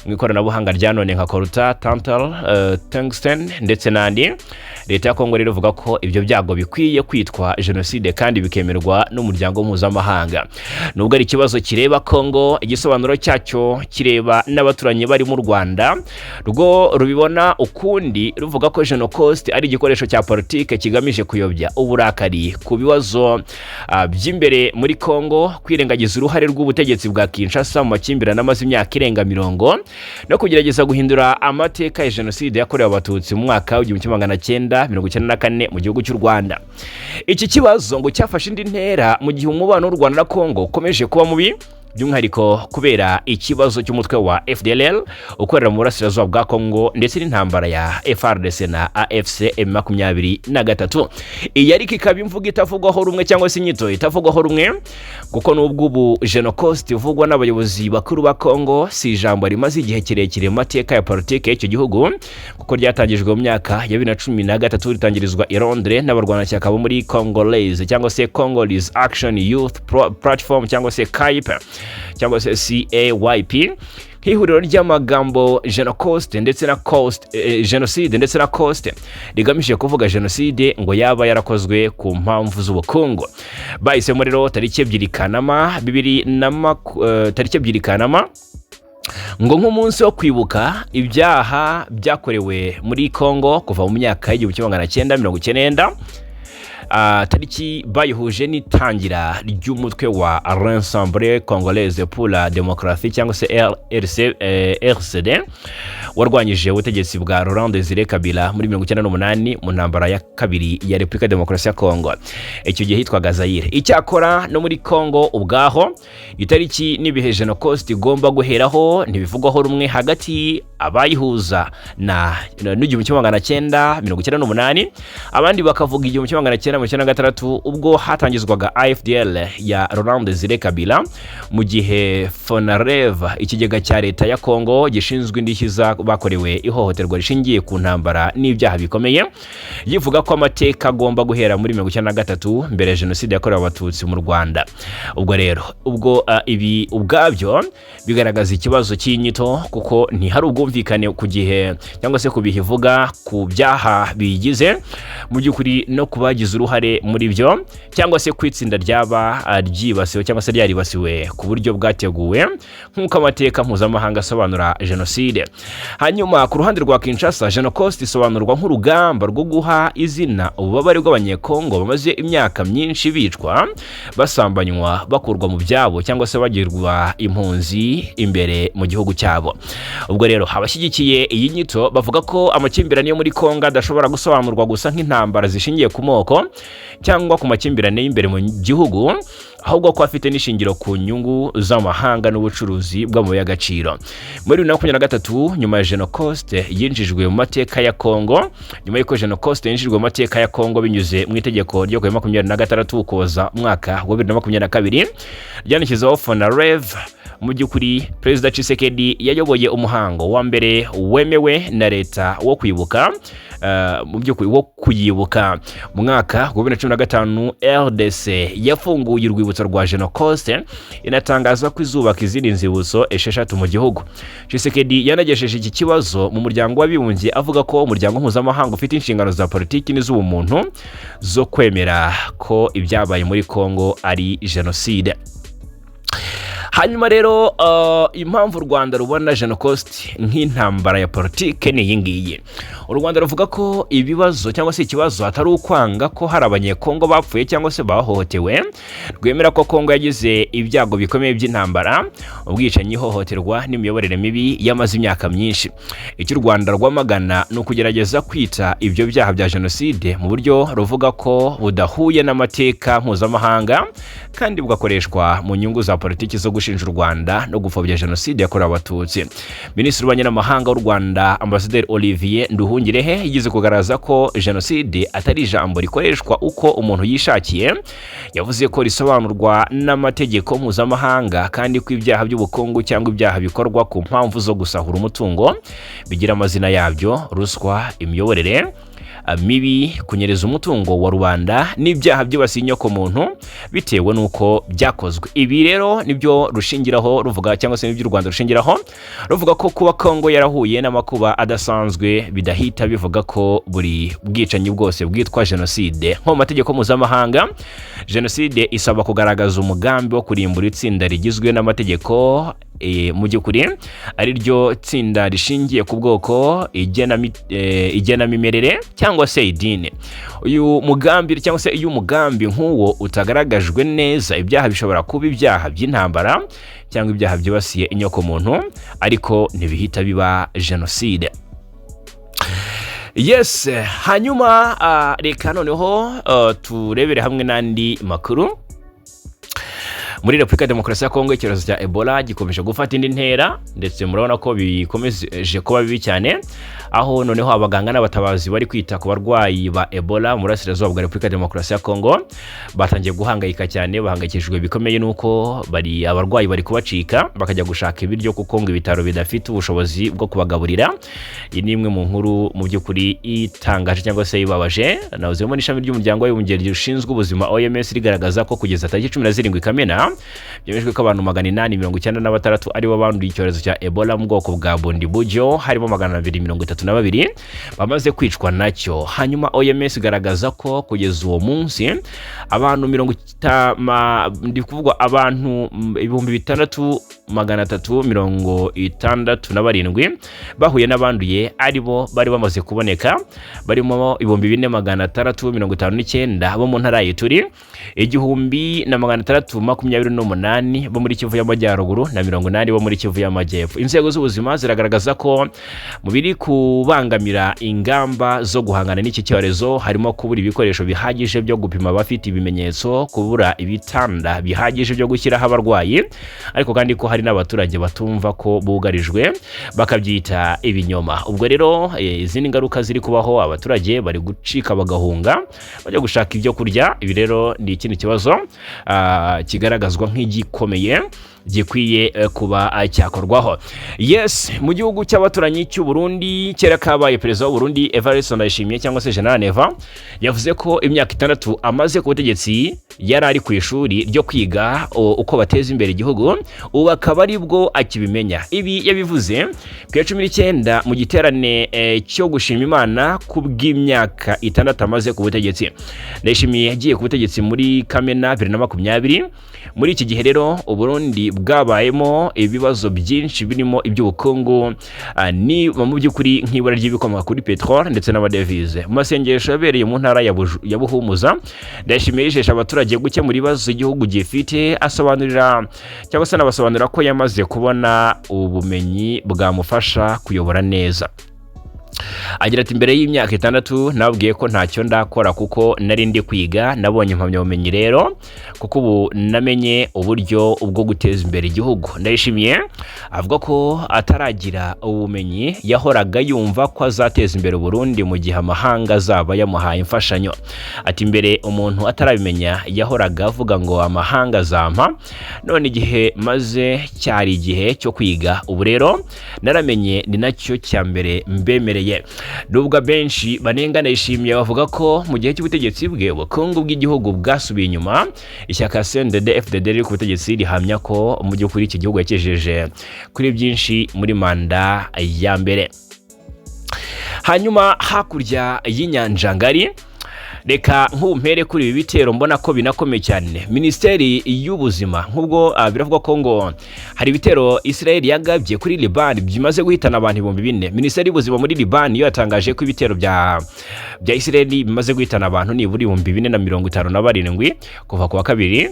mu ikoranabuhanga rya none nka coltan, tantal, tungsten ndetse n'andi. Leta ya Kongo rero ivuga ko ibyo byago bikwiye kwitwa jenoside kandi bikemerwa n'umuryango mpuzamahanga. Nubwo ari ikibazo kireba Kongo, igisobanuro cyacyo kireba n'abaturanyi bari mu Rwanda, rwo rubibona ukundi, ruvuga ko Genocost ari igikoresho cya politike kigamije kuyobya uburakari ku bibazo by'imbere muri Kongo, kwirengagiza uruhare rw'ubutegetsi bwa Kinshasa mu makimbirane amaze imyaka irenga 40, no kugerageza guhindura amateka ya jenoside yakorewe Abatutsi mu mwaka w'1994 mu gihugu cy'u Rwanda. Iki kibazo ngo cyafashe indi ntera mu gihe umubano w'u Rwanda na Kongo ukomeje kuba mubi, by'umwihariko kubera ikibazo cy'umutwe wa FDLR ukorera mu burasirazuba bwa Kongo ndetse n'intambara ya FARDC na AFC M23. Iyi ariko ikaba imvugo itavugwaho rumwe cyangwa se inyito itavugwaho rumwe, kuko nubwo ubu Genocost ivugwa n'abayobozi bakuru ba Kongo, si ijambo rimaze igihe kirekire mu mateka ya politike y'icyo gihugu, kuko ryatangijwe mu myaka ya 2013, ritangirizwa i Londres n'abarwanashyaka bo muri Congolese cyangwa se Congolese Action Youth Platform cyangwa se CAYP cyangwa se CAYP, nk'ihuriro ry'amagambo Genocost ndetse na cost, jenoside ndetse na cost, rigamije kuvuga jenoside ngo yaba yarakozwe ku mpamvu z'ubukungu. Bahisemo rero tariki 2 Kanama bibiri na tariki 2 Kanama ngo nk'umunsi wo kwibuka ibyaha byakorewe muri Kongo kuva mu myaka y'1990. Tariki bayihuje n'itangira ry'umutwe wa Rassemblement Congolaise pour la Démocratie cyangwa se RC, RCD, warwanyije ubutegetsi bwa Laurent Desire Kabila muri 98 mu ntambara ya kabiri ya Repubulika Demokarasi ya Kongo. Icyo gihe hitwaga Zaire. Icyakora no muri Kongo ubwaho, itariki n'ibihe Genocost igomba guheraho ntibivugwaho rumwe hagati abayihuza na n'1998, abandi bakavuga 1996 ubwo hatangizwaga AFDL ya Laurent Desire Kabila, mu gihe FONAREV, ikigega cya leta ya Kongo gishinzwe indishyi bakorewe ihohoterwa rishingiye ku ntambara n'ibyaha bikomeye, yivuga ko amateka agomba guhera muri 93, mbere ya jenoside yakorewe Abatutsi mu Rwanda. Ubwo rero ubwo ibi ubwabyo bigaragaza ikibazo cy'inyito, kuko ntihari ubwumvikane ku gihe cyangwa se ku bihe ivuga, ku byaha biyigize mu by'ukuri no ku bagize uruhare muri byo, cyangwa se ku itsinda ryaba ryibasiwe cyangwa se ryaribasiwe ku buryo bwateguwe nk'uko amateka mpuzamahanga asobanura jenoside. Hanyuma ku ruhande rwa Kinshasa, Genocost isobanurwa nk'urugamba rwo guha izina ububabare bw'Abanyekongo bamaze imyaka myinshi bicwa, basambanywa, bakurwa mu byabo cyangwa se bagirwa impunzi imbere mu gihugu cyabo. Ubwo rero abashyigikiye iyi nyito bavuga ko amakimbirane yo muri Kongo adashobora gusobanurwa gusa nk'intambara zishingiye ku moko cyangwa ku makimbirane y'imbere mu gihugu, ahubwo ko afite n'ishingiro ku nyungu z'amahanga n'ubucuruzi bw'amabuye y'agaciro. Muri 2023, nyuma ya Genocost yinjijwe mu mateka ya Kongo, nyuma y'uko Genocost yinjijwe mu mateka ya Kongo binyuze mu itegeko ryo ku ya 26 Ukuboza umwaka wa 2022 ryandikishyizeho FONAREV, mu by'ukuri Perezida Tshisekedi yayoboye umuhango wa mbere wemewe na leta wo kwibuka, mu by'ukuri wo kuyibuka. Mu mwaka wa 2015 RDC yafunguye urwibutso rwa jenoside yakorewe Abatutsi mu Rwanda. Urwibutso rwa Genocost, inatangaza ko izubaka izindi nzibutso 6 mu gihugu. Tshisekedi yanagejeje iki kibazo mu Muryango w'Abibumbye, avuga ko umuryango mpuzamahanga ufite inshingano za politiki n'iz'ubumuntu zo kwemera ko ibyabaye muri Kongo ari jenoside. Hanyuma rero, impamvu u Rwanda rubona Genocost nk'intambara ya politike ni iyi ngiyi: u Rwanda ruvuga ko ibibazo cyangwa se ikibazo atari ukwanga ko hari Abanyekongo bapfuye cyangwa se bahohotewe. Rwemera ko Kongo yagize ibyago bikomeye by'intambara, ubwicanyi, ihohoterwa n'imiyoborere mibi yamaze imyaka myinshi. Icyo u Rwanda rwamagana ni ukugerageza kwita ibyo byaha bya jenoside mu buryo ruvuga ko budahuye n'amateka mpuzamahanga kandi bugakoreshwa mu nyungu za politiki zo gushinja u Rwanda no gupfobya Jenoside yakorewe Abatutsi. Minisitiri w'Ububanyi n'Amahanga w'u Rwanda, Ambasaderi Olivier Nduhungirehe, yigeze kugaragaza ko jenoside atari ijambo rikoreshwa uko umuntu yishakiye. Yavuze ko risobanurwa n'amategeko mpuzamahanga, kandi ko ibyaha by'ubukungu cyangwa ibyaha bikorwa ku mpamvu zo gusahura umutungo bigira amazina yabyo: ruswa, imiyoborere mibi, kunyereza umutungo wa rubanda n'ibyaha byibasiye inyokomuntu, bitewe n'uko byakozwe. Ibi rero nibyo rushingiraho ruvuga, cyangwa se nibyo u Rwanda rushingiraho ruvuga ko kuba Kongo yarahuye n'amakuba adasanzwe bidahita bivuga ko buri bwicanyi bwose bwitwa jenoside. Nko mu mategeko mpuzamahanga, jenoside isaba kugaragaza umugambi wo kurimbura itsinda rigizwe n'amategeko, mu by'ukuri ari ryo tsinda rishingiye ku bwoko, igenamimerere cyangwa se idini. Uyu mugambi, cyangwa se iyo umugambi nk'uwo utagaragajwe neza, ibyaha bishobora kuba ibyaha by'intambara cyangwa ibyaha byibasiye inyokomuntu, ariko ntibihita biba jenoside. Yes, hanyuma reka noneho turebere hamwe n'andi makuru. Muri Repubulika ya Demokarasi ya Kongo, icyorezo cya Ebola gikomeje gufata indi ntera, ndetse murabona ko bikomeje kuba bibi cyane, aho noneho abaganga n'abatabazi bari kwita ku barwayi ba Ebola mu burasirazuba bwa Repubulika ya Demokarasi ya Kongo batangiye guhangayika cyane. Bahangayikishijwe bikomeye n'uko bari abarwayi bari kubacika bakajya gushaka ibiryo, kuko ngo ibitaro bidafite ubushobozi bwo kubagaburira. Iyi ni imwe mu nkuru mu by'ukuri itangaje cyangwa se ibabaje. Nawuzemo n'ishami ry'Umuryango w'Abibumbye rishinzwe ubuzima, OMS, rigaragaza ko kugeza tariki 17 Kamena byemejwe ko abantu 896 aribo banduye icyorezo cya Ebola mu bwoko bwa Bundibugyo, harimo 232 bamaze kwicwa nacyo. Hanyuma OMS igaragaza ko kugeza uwo munsi abantu mirongo ndi kuvuga abantu 6367 bahuye n'abanduye aribo bari bamaze kuboneka, barimo 4659 bo mu ntara ya Ituri, 1628 bo muri Kivu y'Amajyaruguru na 80 bo muri Kivu y'Amajyepfo. Inzego z'ubuzima ziragaragaza ko mu biri kubangamira ingamba zo guhangana n'iki cyorezo harimo kubura ibikoresho bihagije byo gupima abafite ibimenyetso, kubura ibitanda bihagije byo gushyiraho abarwayi, ariko kandi ko hari n'abaturage batumva ko bugarijwe, bakabyita ibinyoma. Ubwo rero izindi ngaruka ziri kubaho, abaturage bari gucika bagahunga bajya gushaka ibyo kurya. Ibi rero ni ikindi kibazo kigaragazwa nk'igikomeye gikwiye kuba cyakorwaho. Yes, mu gihugu cy'abaturanyi cy'u Burundi, kera kabaye, perezida w'u Burundi Evariste Ndayishimiye cyangwa se General Neva yavuze ko imyaka 6 amaze ku butegetsi yari ari ku ishuri ryo kwiga uko bateza imbere igihugu, ubu akaba ari bwo akibimenya. Ibi yabivuze ku ya 19 mu giterane cyo gushima Imana ku bw'imyaka 6 amaze ku butegetsi. Ndayishimiye yagiye ku butegetsi muri Kamena 2020. Muri iki gihe rero Uburundi bwabayemo ibibazo byinshi birimo iby'ubukungu, ni mu by'ukuri nk'ibura ry'ibikomoka kuri peteroli ndetse n'amadevize. Mu masengesho yabereye mu ntara ya Buhumuza, Ndayishimiye yijeje abaturage gukemura ibibazo igihugu gifite, asobanurira cyangwa se anabasobanurira ko yamaze kubona ubumenyi bwamufasha kuyobora neza. Agira ati: "Mbere y'imyaka 6 nababwiye ko ntacyo ndakora kuko nari ndi kwiga. Nabonye impamyabumenyi rero, kuko ubu namenye uburyo bwo guteza imbere igihugu." Ndayishimiye avuga ko ataragira ubumenyi yahoraga yumva ko azateza imbere Burundi mu gihe amahanga azaba yamuhaye imfashanyo. Ati: "Mbere umuntu atarabimenya yahoraga avuga ngo amahanga azampa, none igihe maze cyari igihe cyo kwiga. Ubu rero naramenye, ni nacyo cya mbere mbemereye." Bwiyongereye. Nubwo abenshi banenga Ndayishimiye, bavuga ko mu gihe cy'ubutegetsi bwe ubukungu bw'igihugu bwasubiye inyuma, ishyaka CNDD FDD riri ku butegetsi rihamya ko mu by'ukuri iki gihugu yakigejeje kuri byinshi muri manda ya mbere. Hanyuma hakurya y'inyanja ngari, reka nk'ubu mpere kuri ibi bitero, mbona ko binakomeye cyane. Minisiteri y'Ubuzima nk'ubwo biravugwa ko ngo hari ibitero Israel yagabye kuri Liban bimaze guhitana abantu 4000. Minisiteri y'Ubuzima muri Liban yo yatangaje ko ibitero bya Israel bimaze guhitana abantu nibura 4057 kuva ku wa kabiri,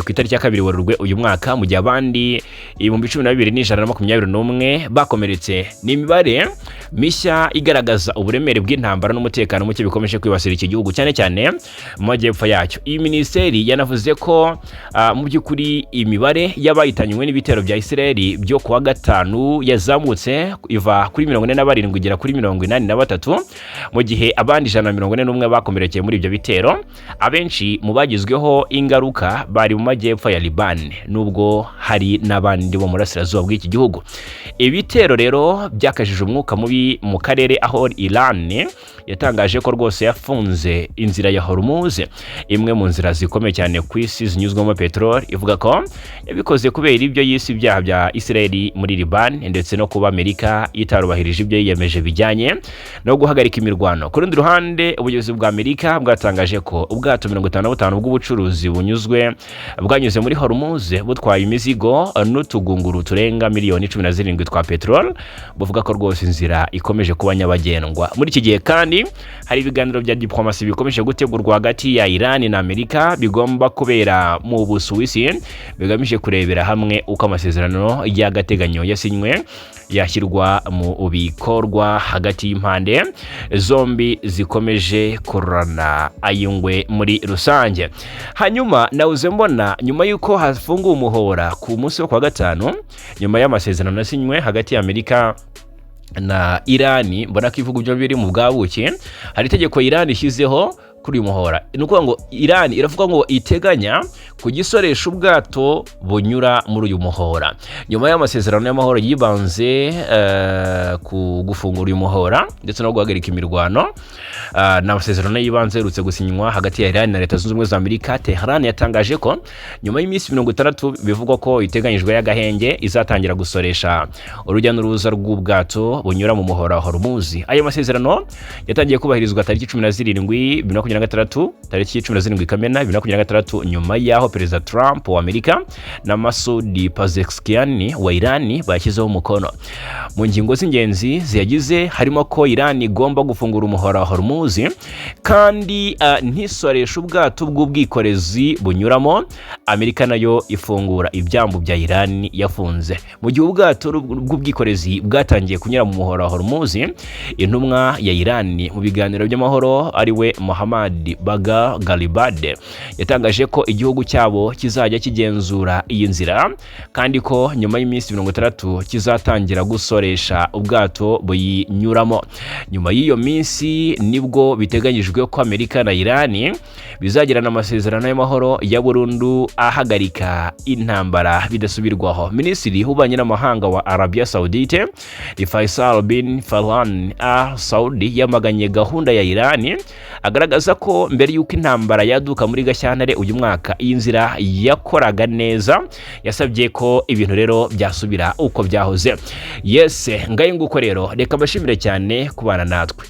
ku itariki ya 2 Werurwe uyu mwaka, mu gihe abandi 12,121 bakomeretse. Ni imibare mishya igaragaza uburemere bw'intambara n'umutekano muke bikomeje kwibasira iki gihugu, cyane cyane mu majyepfo yacyo. Iyi minisiteri yanavuze ko mu by'ukuri imibare y'abahitanywe n'ibitero bya Israel byo kuwa gatanu yazamutse iva kuri 47 igera kuri 83, mu gihe abandi 141 bakomerekeye muri ibyo bitero. Abenshi mu bagizweho ingaruka bari mu majyepfo ya Liban, nubwo hari n'abandi bo mu burasirazuba bw'iki gihugu. Ibitero rero byakajije umwuka mubi mu karere, aho Iran yatangaje ko rwose yafunze inzira ya Hormuz, imwe mu nzira zikomeye cyane ku isi zinyuzwamo peteroli, ivuga ko yabikoze kubera ibyo yise ibyaha bya Israel muri Liban ndetse no kuba Amerika itarubahirije ibyo yiyemeje bijyanye no guhagarika imirwano. Ku rundi ruhande, ubuyobozi bwa Amerika bwatangaje ko ubwato 55 bw'ubucuruzi bwanyuze muri Hormuz butwaye imizigo n'utugunguru turenga miliyoni 17 twa peteroli, buvuga ko rwose inzira ikomeje kuba nyabagendwa. Muri iki gihe kandi hari ibiganiro bya diplomasi bikomeje gutegurwa hagati ya Iran na Amerika bigomba kubera mu Busuwisi, bigamije kurebera hamwe uko amasezerano y'agateganyo yasinywe yashyirwa mu bikorwa hagati y'impande zombi zikomeje kurorana ay'ingwe muri rusange. Hanyuma nawuze mbona nyuma y'uko hafunguwe umuhora ku munsi wo kuwa gatanu, nyuma y'amasezerano yasinywe hagati ya Amerika na Irani, mbona ko ibihugu byombi biri mu bwabuke, hari itegeko Irani ishyizeho kuri uyu muhora. Ni ukuvuga ngo Irani iravuga ngo iteganya kugisoresha ubwato bunyura muri uyu muhora. Nyuma y'amasezerano y'amahoro yibanze ku gufungura uyu muhora ndetse no guhagarika imirwano, ni amasezerano y'ibanze aherutse gusinywa hagati ya Iran na Leta Zunze Ubumwe za Amerika, Tehran yatangaje ko nyuma y'iminsi 60 bivugwa ko iteganyijwe y'agahenge izatangira gusoresha urujya n'uruza rw'ubwato bunyura mu muhora wa Hormuz. Ayo masezerano yatangiye kubahirizwa tariki 17 2026, tariki 17 Kamena 2026, nyuma y'aho Perezida Trump wa Amerika na Masoud Pezeshkian wa Iran bashyizeho umukono. Mu ngingo z'ingenzi ziyagize harimo ko Iran igomba gufungura umuhora wa Hormuz kandi ntisoreshe ubwato bw'ubwikorezi bunyuramo, Amerika nayo ifungura ibyambu bya Iran yafunze. Mu gihe ubwato bw'ubwikorezi bwatangiye kunyura mu muhora wa Hormuz, intumwa ya Iran mu biganiro by'amahoro, ariwe Mohammad Bagher Ghalibaf, yatangaje ko igihugu cyabo kizajya kigenzura iyi nzira kandi ko nyuma y'iminsi 60 kizatangira gusoresha ubwato buyinyuramo. Nyuma y'iyo minsi nibwo biteganyijwe ko Amerika na Iran bizagirana amasezerano y'amahoro ya burundu ahagarika intambara bidasubirwaho. Minisitiri w'Ububanyi n'Amahanga wa Arabia Saudite, Faisal bin Farhan Al Saudi, yamaganye gahunda ya Iran, agaragaza ko mbere y'uko intambara yaduka muri Gashyantare uyu mwaka iyi nzira yakoraga neza. Yasabye ko ibintu rero byasubira uko byahoze. Yese ngayo nguko rero, reka mbashimire cyane kubana natwe.